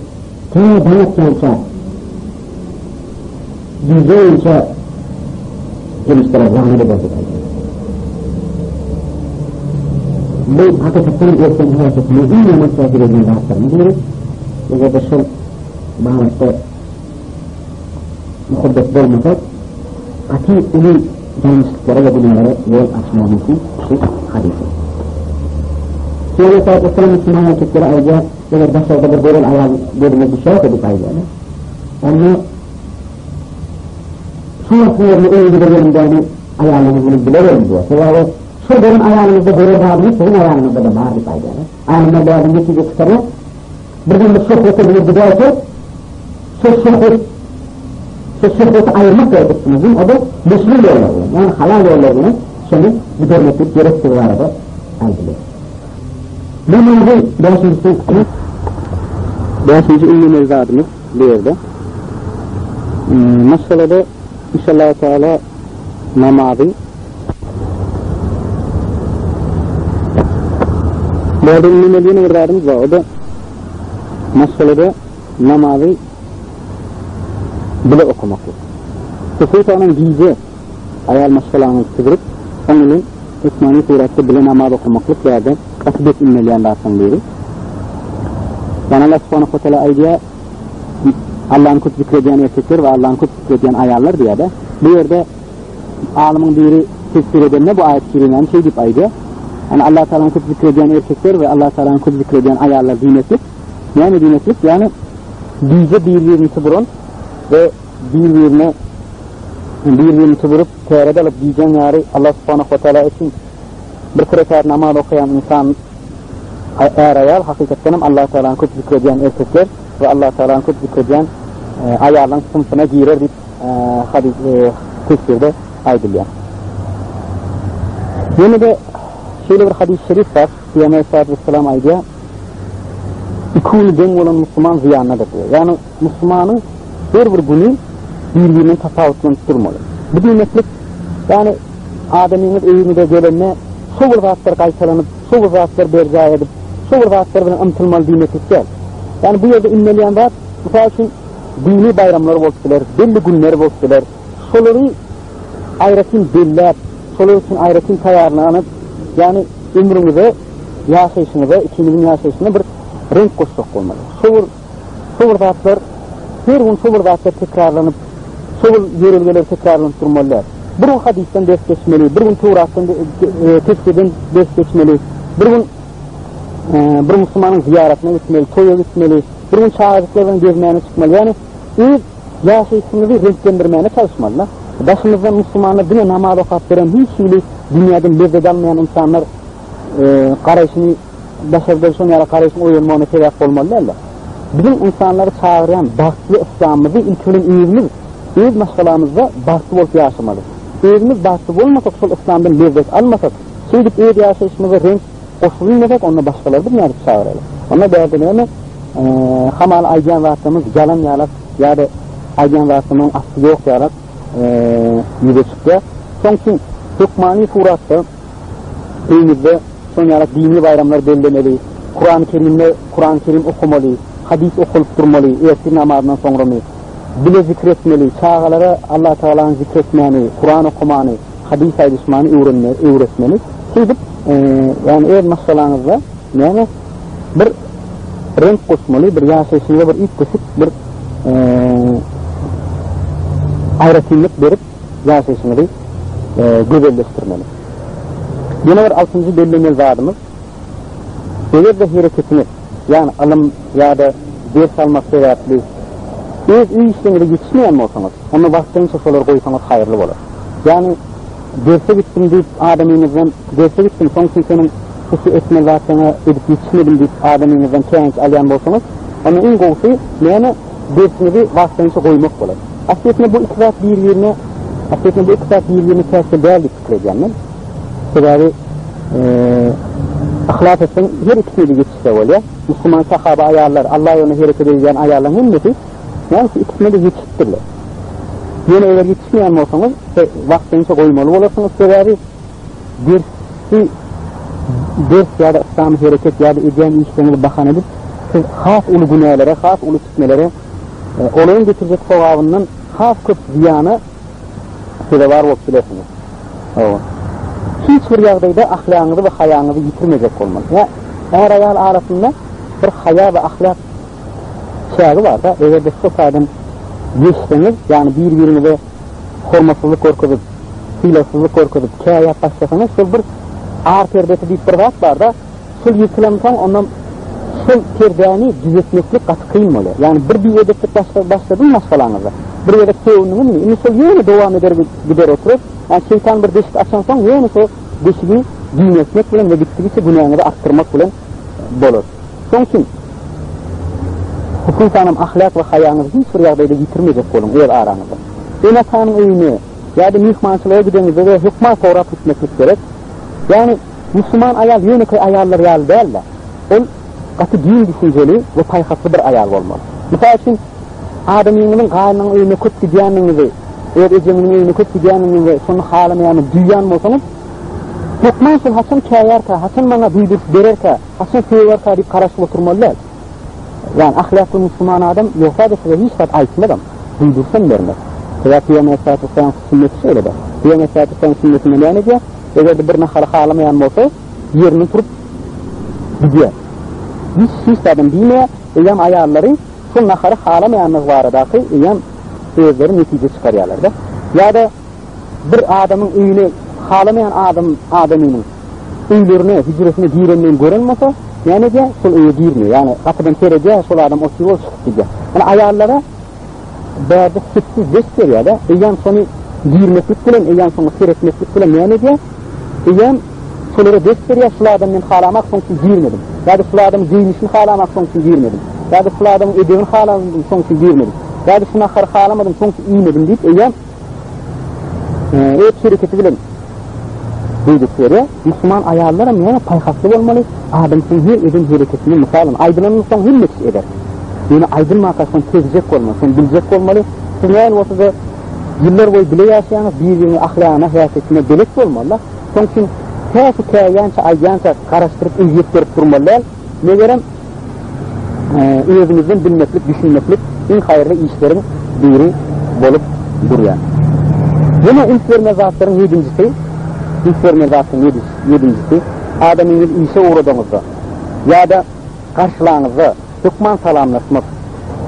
Speaker 1: tä daň atýança gije boýunça perişdeler lagnet eder diýip aýdýar. Bu hakykatdan erkegiň hereketine iň ýaman täsir edýän zatlaryň biri. Eger-de şol babatda muhabbet bolmasa, gaty uly ýalňyşlyklara we günälere ýol açmagy mümkin şu hadysy. Peygamber sallallahu musulman erkeklere aýdýar, eger daşarda bir gören aýal gözüne düşerse diýip aýdýar. Onda şu wagtyň özünde öýüňize gelin aýalyňyz bilen bile boluň diýýär. Sebäbi şu gören aýalyňyzda gören zadyňyz siziň aýalyňyzda-da bar diýip aýdýar. Alymlar bu ýerden netije çykarýar. Birden bir şöhwete bile gidäýse, şol şöhwet şol şöhweti aýyrmak gerek üstümizden, o-da meşru ýollar bilen, ýagny halal ýollar bilen şony gidermeklik gerekdigi barada aýdylýar. Namazy bäşinjisi
Speaker 2: Bäşinji ünlemeli zadymyz bu ýerde. Maşgalada inşallah Teala namazy Bu ýerde ünlemeli ýene bir zadymyz bar. O da maşgalada namazy bile okamaklyk. Hususan gije aýal maşgalaňyzy syzyryp, oň bilen hökmany suratda bile namaz okamaklyk bu ýerde gaty bek ündelýän zatlaryň biri. Ýagny Allah subhanahu wa taala aýdýar, Allahny köp zikr edýän erkekler we Allahny köp zikr edýän aýallar diýýär-de. Bu ýerde alymyň biri tefsir edende bu aýat kerimäni şeý diýip aýdýar. Ýagny Allah Taalany köp zikr edýän erkekler we Allah Taalany köp zikr edýän aýallar diýmeklik. Näme diýmeklik? Ýagny gije bir-birini tuduran we bir-birine bir-birini tuduryp täret alyp gijäň ýary Allah subhanahu wa taala üçin bir rekat namaz okaýan insan är-aýal hakykatdan hem Allah Taalany köp zikr edýän erkekler we Allah Taalany köp zikr edýän aýallaryň synpyna girer diýip hadys tefsirde aýdylýar. Ýene-de şeýle bir hadys şerif bar. Pygamber aleyhissalatu vesselam aýdýar, Iki güni deň bolan musulman zyýandadyr diýýär. Ýagny musulmanyň her bir güni bir-birinden tapawutlanyp durmaly. Bu diýmeklik, ýagny adamyňyz öýüňize gelende şo bir zatlar gaýtalanyp, şo bir zatlar berjaý edip, şo bir zatlar bilen ymtylmaly diýmeklik däl. Ýagny bu ýerde ündelýän zat, mysal üçin, dini baýramlar bolup biler, belli günler bolup biler. Şolary aýratyn belläp, şolar üçin aýratyn taýýarlanyp, ýagny ömrüňize, ýaşaýşyňyza, ikimiziň ýaşaýşyna bir reňk goşjak bolmaly. Şo bir şo bir zatlar her gün şo bir zatlar tekrarlanyp, şo bir ýörelgeler tekrarlanyp durmaly däl. Bir gün hadysdan ders geçmeli, bir gün Töwratdan, tefsirden ders geçmeli, bir gün bir musulmanyň zyýaratyna gitmeli, toýa gitmeli, bir gün çagajyklar bilen gezmäne çykmaly. Ýagny öz ýaşaýşyňyzy reňklendirmäne çalyşmaly-da. Daşymyzdan musulmanlar diňe namaz okap beren hiç hili dünýäden lezzet almaýan ynsanlar garaýşyny daşarda şoň ýaly garaýşyň oýanmagyna sebäp bolmaly däldir. Biziň ynsanlary çagyrýan bagtly yslamymyzy ilki bilen özümiz öz maşgalamyzda bagtly bolup ýaşamaly. Özümiz bagtly bolmasak şol yslamdan lezzet almasak, şeýdip öz ýaşaýşymyza reňk goşubilmesek onda başgalary biz nädip çagyraly? Onda bärde näme hamala aýdýan zatlarymyz ýalan ýalak ýa-da aýdýan zatlarymyzyň asly ýok ýalak ýüze çykýar. Şoň üçin hökmany suratda öýüňizde şoň ýalak dini baýramlar bellemeli, Kurany Kerimde Kurany Kerim okamaly, hadys okalyp durmaly, ertir namazyndan soňramy, bile zikr etmeli, çagalara Allah Tagalany zikr etmäni, Kuran okamany, hadys aýdyşmany öwrenme, öwretmeli. Şeýdip, ýagny öz maşgalaňyzda näme bir reňk goşmaly, bir ýaşaýşyňyza bir üýtgeşik bir aýratynlyk berip ýaşaýşyňyzy gözelleşdirmeli. Ýene bir altynjy bellemeli zadymyz, eger-de hereketiňiz, ýagny ylym ýa-da ders almak sebäpli öz öý işleriňize ýetişmeýän bolsaňyz, onda wagtlaýynça şolary goýsaňyz haýyrly bolar. Ýagny derse gitdim diýip adamyňyzdan derse gitdim, şoň üçin seniň şu-şu etmeli zatlaryňa edip ýetişmedim diýip adamyňyzdan käýinç alýan bolsaňyz, onda iň gowusy näme, dersiňizi wagtlaýynça goýmak bolar. Aslyýetinde bu iki zat bir-birine aslyýetinde bu iki zat bir-birine päsgel däl diýip pikir edýän men. Sebäbi yhlas etseň her ikisine-de ýetişse bolýar. Musulman sahaba aýallar, Allah ýolunda hereket edýän aýallaryň hemmesi näme şu ikisine-de ýetişipdirler. Ýöne eger ýetişmeýän bolsaňyz, wagtynça goýmaly bolarsyňyz, sebäbi dersi ders ýa-da yslamy hereket ýa-da edýän işleriňizi bahana edip, siz has uly günälere, has uly pitnelere, olaryň getirjek sogabyndan has köp zyýana sezewar bolup bilersiňiz. Hawa. Hiç bir ýagdaýda ahlagyňyzy we haýaňyzy ýitirmejek bolmaly. Ýa är-aýal arasynda bir haýa we ahlak çägi bar-da, eger-de şu taýdan geçseňiz, ýagny bir-biriňize hormatsyzlyk görkezip, sylagsyzlyk görkezip, käýäp başlasaňyz, şol bir ar perdesi diýip bir zat bar-da, şol ýyrtylansoň, ondan şol perdäni düzetmeklik gaty kyn bolýar. Ýagny bir biedeplik başladyň maşgalaňyzda, bir gezek sögündiňizmi, indi şol ýene dowam eder gider oturar. Ýagny şeýtan bir deşik açansoň, ýene şo deşigi giňeltmek bilen we gitdigiçe günäňizi artdyrmak bilen bolar. Şonuň üçin hususanam ahlak we haýaňyzy hiç bir ýagdaýda ýitirmejek boluň öz araňyzda. Ene-atanyň öýüne ýa-da myhmançylyga gideňizde-de hökman sorap gitmeklik gerek. Ýagny musulman aýal ýönekeý aýallar ýaly däl-de, ol gaty giň düşünjeli we paýhasly bir aýal bolmaly. Mysal üçin, adamyňyzyň gaýnynyň öýüne köp gidýändigiňizi, öz ejeňiziň öýüne köp gidýändigiňizi, şony halamaýanyny duýýan bolsaňyz, hökman şol haçan käýärkä, haçan maňa duýduryş bererkä, Haçan söýerkä diýip garaşyp oturmaly däl. Ýagny ahlakly musulman adam ýogsa-da size hiç zat aýtmazam, duýdursam bermez. Sebäp Pygamber aleyhissalatu vesselam sünneti şeýle-de. Pygamber aleyhissalatu vesselam sünnetinde näme edýär? Eger-de bir nahary halamaýan bolsa, ýerinden turup gidýär. Hiç hiç zadam diýmeýär. Eýýäm aýallary şol nahary halamaýandygy baradaky eýýäm özleri netije çykarýarlar-da. Ýa-da bir adamyň öýüne halamaýan adam adamynyň öýlerine, hüjresine girendigini gören bolsa, näme edýär? Şol öýe girmeýär. Ýagny gapydan seredýär, şol adam otyr bolup çykyp gidýär. Ýagny aýallara bärde sessiz ders berýär-de, eýýäm şony girmeklik bilen, eýýäm şoňa seretmeklik bilen näme edýär? Eýýäm şolara ders berýär, şul adam men halamak, şoň üçin girmedim. Ýa-da şul adamyň geýnişini halamak, şoň üçin girmedim. Ýa-da şul adamyň edebini halamadym, şoň üçin girmedim. Ýa-da şu nahary halamadym, şoň üçin iýmedim diýip, eýýäm Öz hereketi bilen duýduryp berýär. Musulman aýallaram näme paýhasly bolmaly, adamsynyň her eden hereketini mysalyn aýdylandan soň hemme kişi eder. Ýöne aýdylmaka şony sezjek bolmaly, şony biljek bolmaly. Siz nähili bolsa-da ýyllar boýy bile ýaşaýaňyz, bir-biriňiň ahlagyna, häsiýetine belet bolmaly-da. Şonuň üçin tä şu käýýänçä, aýdýança garaşdyryp, ezýet berip durmaly däl. Megerem, özüňizden bilmeklik, düşünmeklik iň haýyrly işleriň biri bolup durýar. Ýene üns bermeli zatlaryň ýedinjisi, üns bermeli zatlaryň ýedinjisi, adamyňyzy işe ugradaňyzda ýa-da garşylaňyzda hökman salamlaşmak,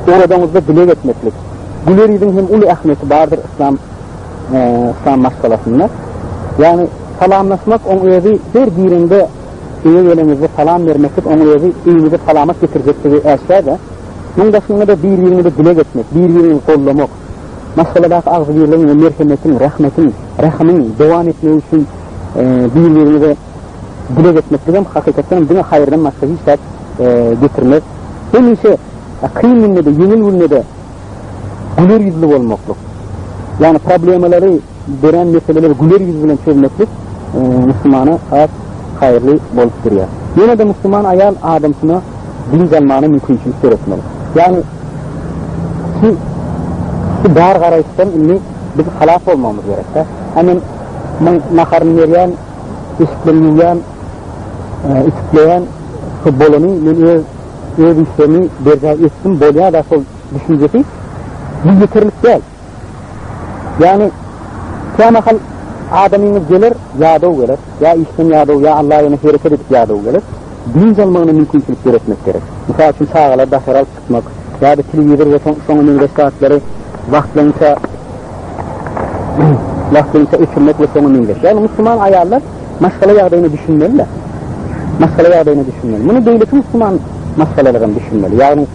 Speaker 2: ugradaňyzda dileg etmeklik. Güler ýüzüň hem uly ähmiýeti bardyr yslam yslam maşgalasynda. Ýagny salamlaşmak oň özi her gireňde Öýe geleňizde salam bermeklik oň özi öýüňize salamat getirjekdigi äşgär-dä. Muň daşynda-da bir-biriňize dileg etmek, bir-biriňizi gollamak, maşgaladaky agzybirligiň we merhemetiň, rahmetiň, rehimiň dowam etmegi üçin bir-biriňize dileg etmekligem hakykatdan hem diňe haýyrdan başga hiç zat getirmez. Hemişe kyn günde-de, ýeňil günde-de güler ýüzli bolmaklyk, ýagny problemalary dörän meseleleri güler ýüz bilen çözmeklik musulmana has haýyrly bolup durýar. Ýene-de musulman aýal adamsyna dynç almana mümkinçilik döretmeli. Ýagny şu şu dar garaýyşdan indi biz halas bolmagymyz gerek-dä. Hä men muň naharyny berýän, eşiklerini ýuwýan, ütükleýän, şu bolany men öz öz işlerimi berjaý etdim bolýar-da şol düşünjesi bu ýeterlik däl. Ýagny, kämahal adamyňyz geler, ýadaw geler, ýa işden ýadaw, ýa Alla ýolunda hereket edip ýadaw geler. Dynç almagyna mümkinçilik döretmek gerek. Mysal üçin, çagalary daşary alyp çykmak ýa-da telewizor we şoňa meňzeş zatlary wagtlaýynça wagtlaýynça öçürmek we şoňa meňzeş. Ýagny, musulman aýallar maşgala ýagdaýyna düşünmeli-de. Maşgala ýagdaýyna düşünmeli. Muny beýleki musulman maşgalalaram düşünmeli. Ýagny,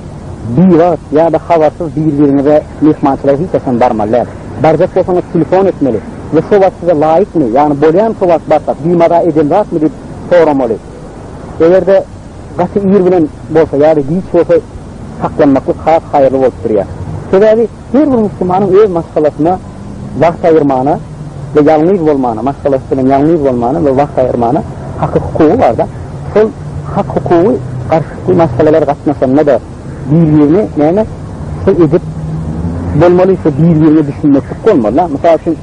Speaker 2: Biwagt ýa-da habarsyz bir-biriňize myhmançylyga hiç haçan barmaly däl. Barjak bolsaňyz telefon etmeli we şo wagt size laýykmy, ýagny bolýarmy şo wagt barsak, bimaza eden zatmy diýip soramaly. Eger-de gaty ir bilen bolsa ýa-da giç bolsa saklanmaklyk has haýyrly bolup durýar. Sebäbi her bir musulmanyň öz maşgalasyna wagt aýyrmana we ýalňyz bolmana, maşgalasy bilen ýalňyz bolmana we wagt aýyrmana haky hukugy bar-da. Şol hak hukugy garşykly maşgalalar gatnaşanda-da bir-birine näme şol edep bolmaly, şo bir-birine düşünmeklik bolmaly-da. Mysal üçin,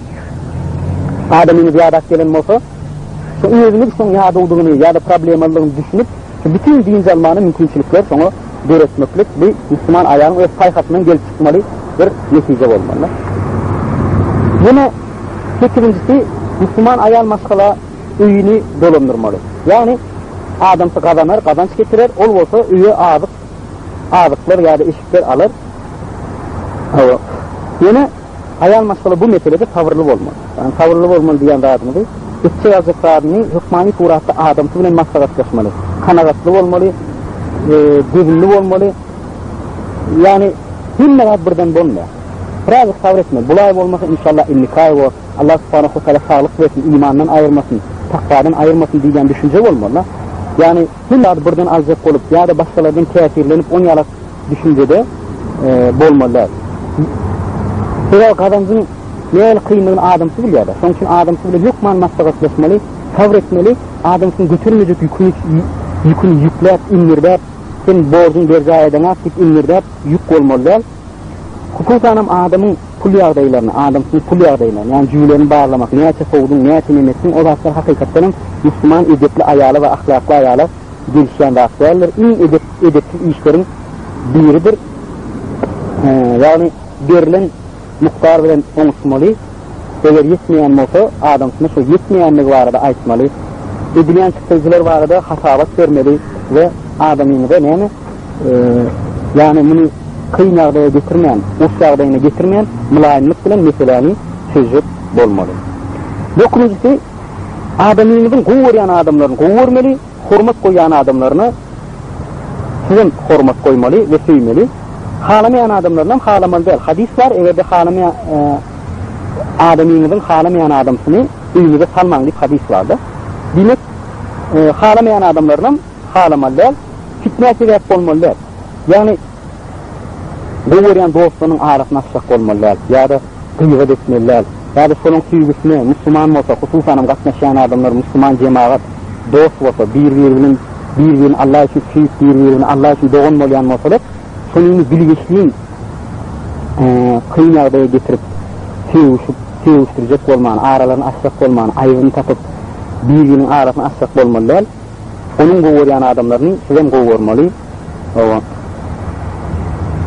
Speaker 2: adamyňyz ýadap gelen bolsa, şo özüňiz şoň ýadawdygyny ýa-da problemalydygyny düşünip, şo bütin dynç almana mümkinçilikler şoňa döretmeklik bu musulman aýalyň öz paýhasyndan gelip çykmaly bir netije bolmaly. Ýene sekizinjisi musulman aýal maşgala öýüni dolandyrmaly. Ýagny adamsy gazanar, gazanç getirer, ol bolsa öýe azyk, azyklar ýa-da eşikler alar. Hawa. Ýene aýal maşgala bu meselede sabyrly bolmaly. Ýagny sabyrly bolmaly diýen zadymyzy, etjek aljak zadyny hökmany suratda adamsy bilen maslahatlaşmaly. Kanagatly bolmaly, dözümli bolmaly. Ýagny hemme zat birden bolmaýar. Birazjyk sabyr etmeli. Bulaý bolmasa inşallah indiki aý bor. Allah subhanahu wa taala saglyk bersin, imandan aýyrmasyn, takwadan aýyrmasyn diýlen düşünje bolmaly. Ýagny hemme zady birden aljak bolup ýa-da başgalardan täsirlenip on ýalak düşünjede bolmaly däl. Sebäbi gazanjyň nähili kyndygyny adamsy bilýär-de. Şonuň üçin adamsy bilen hökman maslahatlaşmaly, sabyr etmeli, adamsynyň götermejek ýüküni ýüküni ýükläp, iňňirdäp, sen borjuňy berjaý edeňok diýip iňňirdäp ýük bolmaly däl. Hususanam adamyň pul ýagdaýlaryny, adamsynyň pul ýagdaýlaryny, ýagny jübülerini barlamak, näçe sowduň, näçe neme etdiň, o zatlar hakykatdanam musulman edepli aýala we ahlakly aýala gelişýän zat däldir. Iň edep, edepsiz işleriň biridir. Ýagny berlen mukdar bilen oňuşmaly. Eger ýetmeýän bolsa, adamsyna şo ýetmeýänligi barada aýtmaly. Edilýän çykdajylar barada hasabat bermeli we adamyňyza näme, ýagny muny kyn ýagdaýa getirmän, uruş ýagdaýyna getirmän, mylaýymlyk bilen meseläni çözjek bolmaly. Dokuzynjysy, adamyňyzyň gowy görýän adamlaryny gowy görmeli, hormat goýýan adamlaryna sizem hormat goýmaly we söýmeli. Halamaýan adamlarynam halamaly däl. Hadys bar, eger-de halamaýan adamyňyzyň halamaýan adamsyny öýüňize salmaň diýip hadys bar-da. Diýmek, halamaýan adamlarynam halamaly däl, fitnä sebäp bolmaly däl. Ýagny gowy görýän dostlarynyň arasyny açjak bolmaly däl ýa-da gybat etmeli däl. Ýa-da şolaň söýgüsine musulman bolsa, hususanam gatnaşýan adamlar musulman jemagat, dost bolsa, bir-biri bilen bir-birini Allah üçin söýüp, bir-biri bilen Allah üçin dogan bolýan bolsalar, şonyny bilgeşlin kyn ýagdaýa getirip, sögüşip, sögüşdirjek bolman, aralaryny açjak bolman, aýbyny tapyp, bir-biriniň arasyny açjak bolmaly däl. Onuň gowy görýän adamlaryny sizem gowy görmeli. Hawa.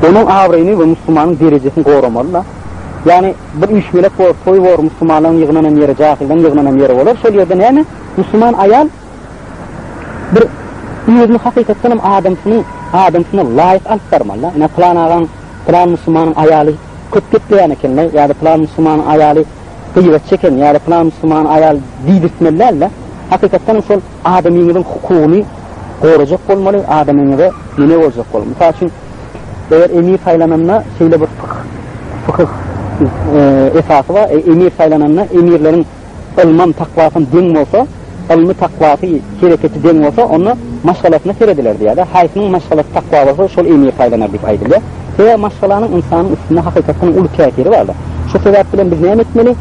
Speaker 2: Onuň abraýyny we musulmanyň derejesini goramaly-da. Ýagny bir üýşmelek bor, toý bor, musulmanlaryň ýygnanan ýeri, jahyllaryň ýygnanan ýeri bolar. Şol ýerde näme? Musulman aýal bir özüni hakykatdan hem adamsynyň adamsyna laýyk alyp barmaly-da. Ine pylan agaň, pylan musulmanyň aýaly köp gepleýän eken-le ýa-da pylan musulmanyň aýaly gyýbat çeken ýa-da pylan musulman aýal diýdirtmeli däl-de, hakykatdan hem şol adamyňyzyň hukugyny gorajak bolmaly, adamyňyza neme boljak bolmaly. Mysal üçin, eger emir saýlananda şeýle bir fykyh, fykyh esasy bar, emir saýlananda emirleriň ylmam, takwasam deň bolsa, ylmy, takwasy, hereketi deň bolsa, onda maşgalasyna serediler diýýär-de. Haýsynyň maşgalasy takwa bolsa, şol emir saýlanar diýip aýdylýar. Sebäbi maşgalanyň ynsanyň üstünde hakykatdan uly täsiri bardyr. Şu sebäp bilen biz näme etmeli?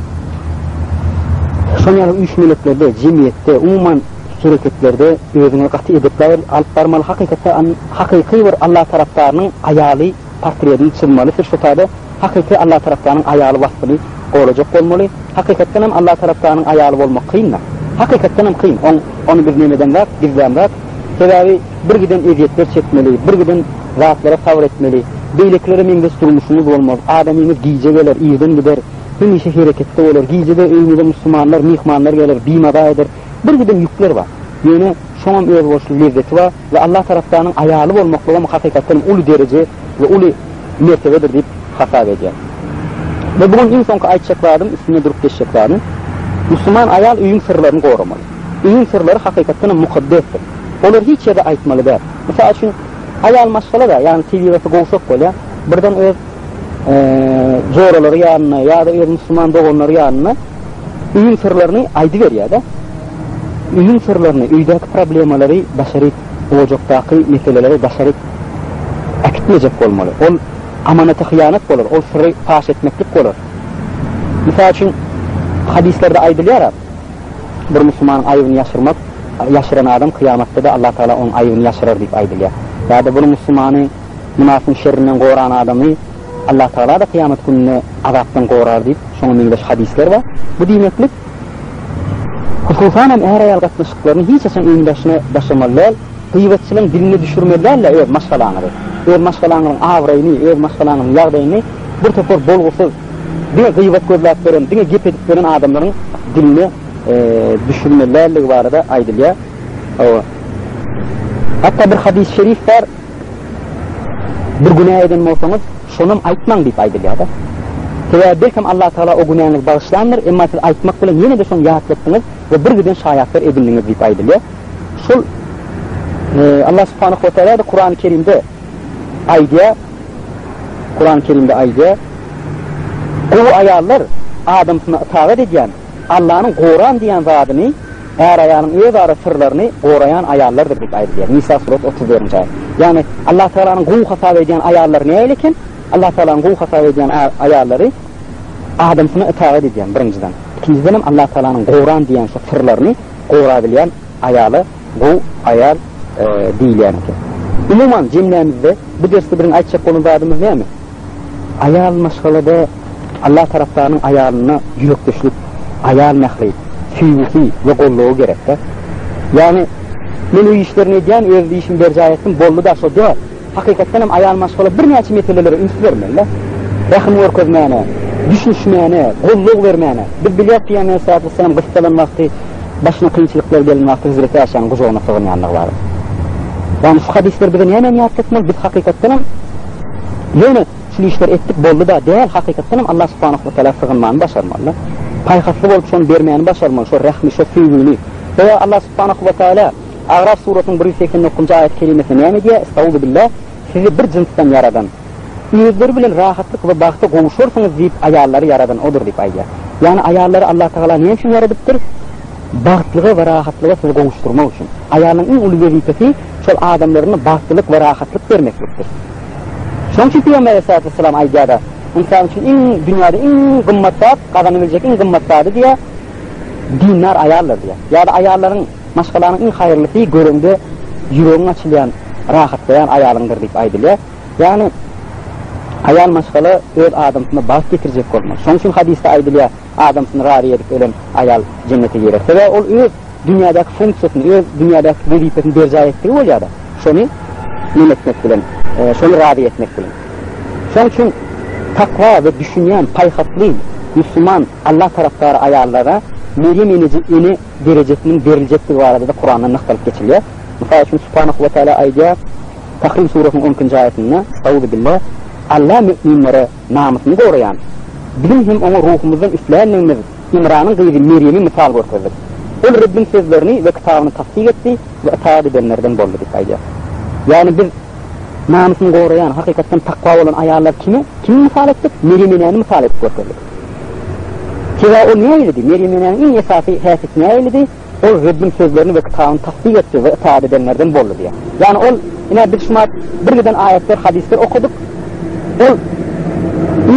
Speaker 2: Şonuň ýaly üýşmeleklerde, jemgyýetde, umuman hereketlerde özüňi gaty edepli alyp barmaly. Hakykatda hakyky bir Allah tarapdarynyň aýaly portretini çyzmaly. Siz şu taýda hakyky Allah tarapdarynyň aýaly waspyny gorajak bolmaly. Hakykatdan hem Allah tarapdarynyň aýaly bolmak kyn-da. Hakykatdan hem kyn. Ony biz nemeden zat, gizlän zat. Sebäbi bir giden ezýetler çekmeli, bir giden zatlara sabyr etmeli. Beýlekilere meňzeş durmuşyňyz bolmaz. Adamyňyz gije geler, irden gider. Hemişe hereketde bolar. Gije-de öýüňize musulmanlar, myhmanlar geler, bimaza eder. Bir giden ýükler bar. Ýöne şoňam özboluşly lezzeti bar we Allah tarapdanyň aýaly bolmaklygam hakykatdan uly dereje we uly mertebedir diýip hasap edýän. We bu gün iň soňky aýtjak zadym, üstünde durup geçjek zadym, musulman aýal öýüň syrlaryny goramaly. Öýüň syrlary hakykatdan hem mukaddesdir. Olary hiç ýerde aýtmaly däl. Mysal üçin, aýal maşgala-da, ýagny tebigaty gowşak bolýar, birden öz joralary ýanynda ýa-da öz musulman doganlary ýanynda öýüň syrlaryny aýdyberýär-de. Öýüň syrlaryny, öýdäki problemalary daşaryk, ojakdaky meseleleri daşaryk äkitmejek bolmaly. Ol. Amanata hyýanat bolar, ol syry paş etmeklik bolar. Mysal üçin, hadyslarda aýdylýar, bir musulmanyň aýybyny ýaşyrmak, ýaşyran adam kyýamatda-da Allah Tagala onuň aýybyny ýaşyrar diýip aýdylýar. Ýa-da bir musulmany mynafygyň şerrinden goran adamy Allah Tagala-da kyýamat gününde azapdan gorar diýip, şoňa meňzeş hadyslar bar. Bu diýmeklik, hususan hem är-aýal gatnaşyklaryny hiç haçan öýüň daşyna daşamaly däl, gyýbatçylaryň diline düşürmeli däl-de öz maşgalaňyzy. Öz maşgalaňyzyň abraýyny, öz maşgalaňyzyň ýagdaýyny bir topar bolgusyz, diňe gyýbat gözläp ýören, diňe gep edip ýören adamlaryň diline düşürmeli däldigi barada aýdylýar. Hawa. Hatda bir hadys-y şerif bar, Bir günä eden bolsaňyz, şonam aýtmaň diýip aýdylýar-da. Sebäbi belkem Allah Tagala o günäňizi bagyşlandyr, emma siz aýtmak bilen ýene-de şony ýatlatdyňyz we bir giden şaýatlar edindiňiz diýip aýdylýar. Şol Allah Subhanahu we Taala-da Kurany Kerimde aýdýar, Kurany Kerimde aýdýar, Gowy aýallar adamsyna ytagat edýän, Allanyň goran diýen zadyny, är-aýalyň öz ara syrlaryny goraýan aýallardyr diýip aýdylýar. Nisa surasy 34-nji aýat. Ýagny Allah Tagalanyň gowy hasap edýän aýallary nähili eken? Allah Tagalanyň gowy hasap edýän aýallary adamsyna ytagat edýän birinjiden. Ikinjiden hem Allah Tagalanyň goran diýen şu syrlaryny gorabilýän aýala gowy aýal diýilýän eken. Umuman jemlämizde bu dersde biziň aýtjak bolan zadymyz näme? Aýal maşgalada Allah tarapdarynyň aýalyna ýürekdeşlik, aýal mähri, söýgüsi we goldawy gerekde. Ýagny men öý işlerini edýän, öz işimi berjaý etdim, boldy-da şo däl. Hakykatdan hem aýal maşgala birnäçe meselelere üns bermeli-de. Rähim görkezmäne, düşünişmäne, goldaw bermäne. Biz bilýäris Pygamber aleyhissalatu vesselam gyssalan wagty, başyna kynçylyklar gelen wagty Hezreti Äşäniň gujagyna sygynýandygy barada. Ýagny şu hadyslar bize nämäni ýatlatmaly? Biz hakykatdan hem ýöne şul işleri etdik boldy-da däl, hakykatdan hem Allah subhanahu we taala sygynmany başarmaly-da. Paýhasly bolup şony bermäni başarmaly, şo rähmi, şo söýgüni. Sebäbi Allah subhanahu we taala Agraf surasynyň 189-njy aýat-kerimesinde näme diýýär? Estauzubillah, Sizi bir jynsdan ýaradan, özleri bilen rahatlyk we bagta gowşarsyňyz diýip aýallary ýaradan Odur diýip aýdýar. Ýagny aýallary Allatagala näme üçin ýaradypdyr? Bagtlyga we rahatlyga sizi gowuşdyrmak üçin. Aýalyň iň uly wezipesi şol adamlaryna bagtlylyk we rahatlyk bermeklikdir. Şonuň üçin Pygamber aleyhissalatu vesselam aýdýar-da, Ynsan üçin iň dünýäde iň gymmat zat, gazanybiljek iň gymmat zady diýýär, dindar aýaldyr diýýär. Ýa-da aýallaryň Maşgalanyň iň haýyrlysy göreňde ýüregiň açylýan, rahatlaýan aýalyňdyr diýip aýdylýar. Ýagny aýal maşgala öz adamsyna bagt getirjek bolmaly. Şonuň üçin hadysda aýdylýar, adamsyny razy edip ölen aýal jennete girer. Sebäbi ol öz dünýädäki funksiýasyny, öz dünýädäki wezipesini berjaý etdigi bolýar-da, şony nem etmek bilen, şony razy etmek bilen. Şonuň üçin takwa we düşünýän, paýhasly musulman Allah tarapdary aýallara Merýem eneji ene derejesiniň beriljekdigi barada-da Kuranda nygtalyp geçilýär. Mysal üçin, Subhanahu we Teala aýdýar, Tahrim surasynyň on ikinji aýatynda, Estauzubillah, Alla müminlere namysyny goraýan, biziň hem oňa ruhumyzdan üfländigimiz Imranyň gyzy Merýemi mysal görkezdik. Ol Rebbiň sözlerini we kitabyny tassyk etdi we ytagat edenlerden boldy diýip aýdýar. Ýagny biz namysyny goraýan, hakykatdan takwa bolan aýallar kimi, kimi mysal etdik? Merýem enäni mysal edip görkezdik. Sebäbi ol nähilidi? Merýem enäniň iň esasy häsiýeti nähilidi? Ol Rebbiň sözlerini we kitabyny tassyk etdi we ytagat edenlerden boldy diýýär. Ýagny ol, ine biz şumat bir giden aýatlar, hadyslar okadyk. Ol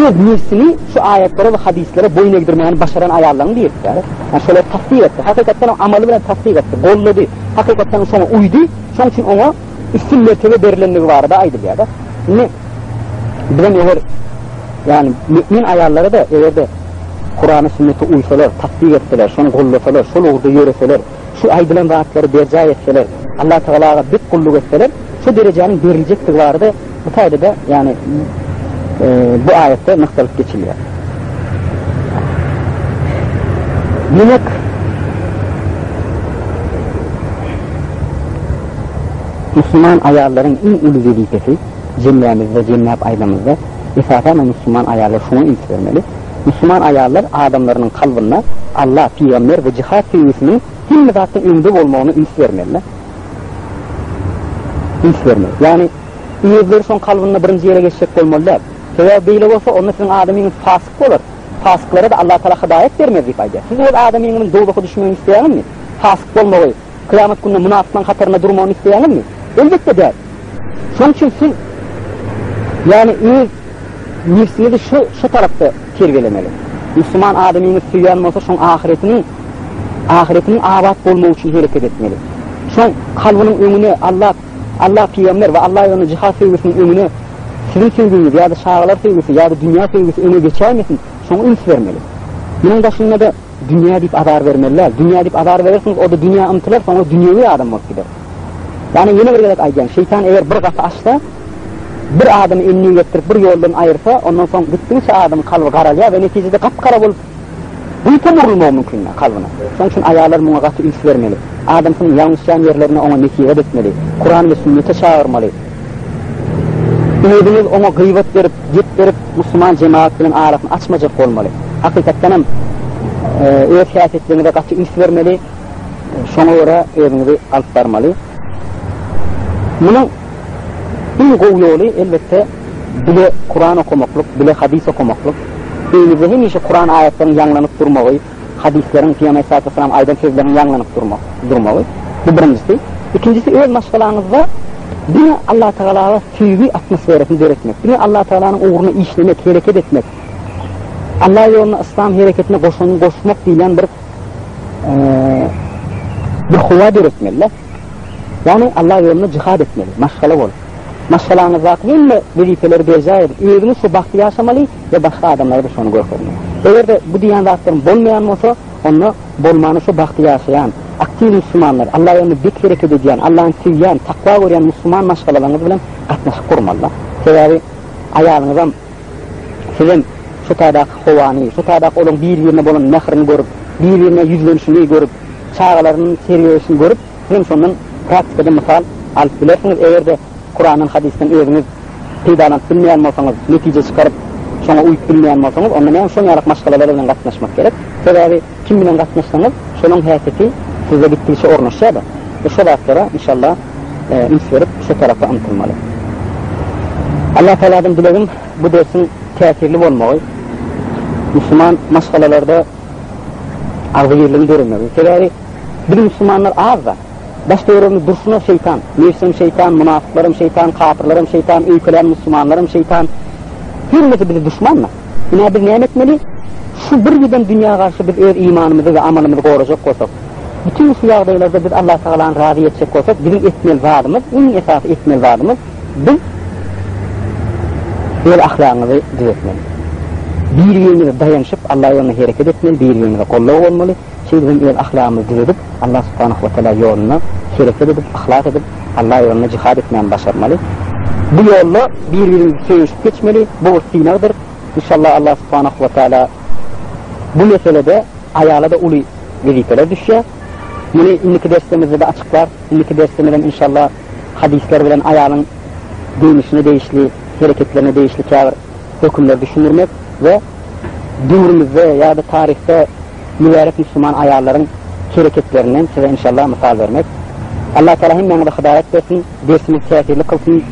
Speaker 2: öz nebsini şu aýatlara we hadyslara boýun egdirmäni başaran aýallaryň birisi. Ýagny şolary tassyk etdi. Hakykatdan hem amaly bilen tassyk etdi, goldady. Hakykatdan hem şoňa uýdy. Şonuň üçin oňa üstün mertebe berilendigi barada aýdylýar-da. Indi bizem eger ýagny mümin aýallara-da eger-de Kurana sünnete uýsalar, tassyk etseler, şony gollasalar, şol ugurda ýöreseler, şu aýdylan zatlary berjaý etseler, Allah Tagalaga bek gulluk etseler, şu derejäniň beriljekdigi barada bu taýda-da ýagny bu aýatda nygtalyp geçilýär. Diýmek, musulman aýallaryň iň uly wezipesi, jemlämizde, jemläp aýdamyzda, esasan hem musulman aýallar şuňa üns bermeli. Musulman aýallar adamlarynyň kalbynda Allah, pygamber we jihad söýgüsiniň hemme zatdan öňde bolmagyna üns bermeli. Üns bermeli. Ýagny, özleri şoň kalbynda birinji ýere geçjek bolmaly däl. Sebäbi beýle bolsa, onda siziň adamyňyz fasyk bolar. Fasyklara-da Allah Tagala hydaýat bermez diýip aýdýar. Siz öz adamyňyzyň dowzaha düşmegini isleýäňizmi? Fasyk bolmagy, kyýamat gününde mynafyklaryň hatarynda durmagyny isleýäňizmi? Elbetde däl. Şonuň üçin siz, ýagny öz. Nebsiňizi şu şu tarapda terbiýelemeli. Musulman adamyňyz söýýän bolsa şoň ahyretiniň ahyretiniň abat bolmagy üçin hereket etmeli. Şoň kalbynyň öňüne Allah Allah pygamber we Allah ýolunda jihad söýgüsiniň öňüne siziň söýgüňiz ýa-da çagalar söýgüsi ýa-da dünýä söýgüsi öňe geçäýmesin, şoňa üns bermeli. Munuň daşynda-da dünýä diýip azar bermeli däl. Dünýä diýip azar berersiňiz, o-da dünýä ymtylar, soňra dünýewi adam bolup gider. Ýagny ýene bir gezek aýdýan, şeýtan eger bir gapy açsa, bir adamy endik etdirip bir ýoldan aýyrsa, ondan soň gitdigiçe adamyň kalby garalýar we netijede gap-gara bolup guýpam urulmagy mümkin kalbyna. Şonuň üçin aýallar muňa gaty üns bermeli. Adamsynyň ýalňyşýan ýerlerine oňa nesihat etmeli, Kuran we sünnete çagyrmaly. Özüňiz oňa gybat berip, gep berip, musulman jemagat bilen arasyny açmajak bolmaly. Hakykatdan hem öz häsiýetleriňize gaty üns bermeli. Şoňa görä özüňizi alyp barmaly. Munuň iň gowy ýoly elbetde bile Kuran okamaklyk, bile hadys okamaklyk. Öýüňizde hemişe Kuran aýatlaryň ýaňlanyp durmagy, hadyslaryň, Pygamber aleyhissalatu vesselam aýdan sözleriniň ýaňlanyp durmak, durmagy. Bu birinjisi. Ikinjisi öz maşgalaňyzda diňe Allatagalaga söýgi atmosferasyny döretmek. Diňe Allatagalanyň ugruna işlemek, hereket etmek. Allah ýoluna yslam hereketine goşan goşmak diýlen bir bir howa döretmeli. Ýagny Allah ýolunda jihad etmeli, maşgala bolup. Maşgalaňyzdaky hemme wezipeleri berjaý edip, özüňiz şu bagty ýaşamaly we başga adamlara-da şony görkezmeli. Eger-de bu diýýän zatlarym bolmaýan bolsa, onda bolmany şu bagty ýaşaýan, aktiw musulmanlar, Allah ýolunda bek hereket edýän, Allahny söýýän, takwa görýän musulman maşgalalaryňyz bilen gatnaşyk gurmaly. Sebäbi aýalyňyzam Sizem şu taýdaky howany, şu taýdaky olaryň bir-birine bolan mährini görüp, bir-birine ýüzlenişini görüp, çagalarynyň terbiýeleýşini görüp, sizem şondan praktikada mysal alyp bilersiňiz. Eger-de Kurandan, hadysdan özüňiz peýdalanyp bilmeýän bolsaňyz, netije çykaryp, şoňa uýup bilmeýän bolsaňyz, onda näme şoň ýalak maşgalalar bilen gatnaşmak gerek. Sebäbi kim bilen gatnaşsaňyz, şolaň häsiýeti sizde gitdigiçe ornaşýar-da. We şo zatlara inşallah üns berip şo tarapa ymtylmaly. Allah Tagaladan dilegim bu dersiň täsirli bolmagy, musulman maşgalalarda agzybirligiň döremegi. Sebäbi biz musulmanlar az-da. Daş töweregimiz durşuna şeýtan. Nebsem şeýtan, munafyklaram şeýtan, kapyrlaram şeýtan, öýkelän musulmanlaram şeýtan. Hemmesi bize duşman-da. Ine biz näme etmeli? Şu bir giden dünýä garşy biz öz imanymyzy we amalymyzy gorajak bolsak, Bütin şu ýagdaýlarda biz Allatagalany razy etjek bolsak, biziň etmeli zadymyz, iň esasy etmeli zadymyz, biz öz ahlagymyzy düzetmeli. Bir-birimize daýanyşyp, Alla ýolunda hereket etmeli, bir-birimize goldaw bolmaly. Şeýdip hem öz ahlagymyzy düzedip, Allah subhanahu we taala ýolunda hereket edip, yhlas edip, Alla ýolunda jihad etmäni başarmaly. Bu ýolda bir-birimizi söýüşip geçmeli, bu bir synagdyr. Inşallah Allah subhanahu we taala bu meselede aýala-da uly wezipeler düşýär. Muny indiki derslerimizde-de açyklar. Indiki dersimizem inşallah hadyslar bilen aýalyň geýnişine degişli, hereketlerine degişli käbir hökümleri düşündirmek we döwrümizde ýa-da taryhda mübärek musulman aýallaryň hereketlerinden size inşallah mysal bermek. Allah Teala hemmäňize hydaýat bersin, dersimizi täsirli kylsyn.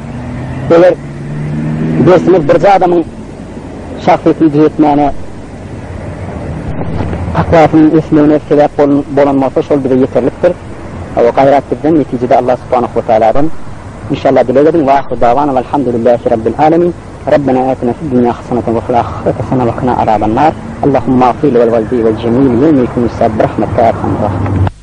Speaker 2: Eger dersimiz birje adamyň şahsyýetini düzetmäne Takwasynyň ösmegine sebäp bolan bolsa şol bize ýeterlikdir. Hawa gaýrat bizden netijede Allah subhanahu we taaladan Inşallah dileg ediň we ahyru dawana welhamdülillahi rabbil alemin Rabbena atina fid dunya hasanatan we fil ahireti hasana we kina azaban nar Allahumma agfir li vel valideyye vel cemil yevme yekumus hisab bi rahmetika ya erhamer rahimin.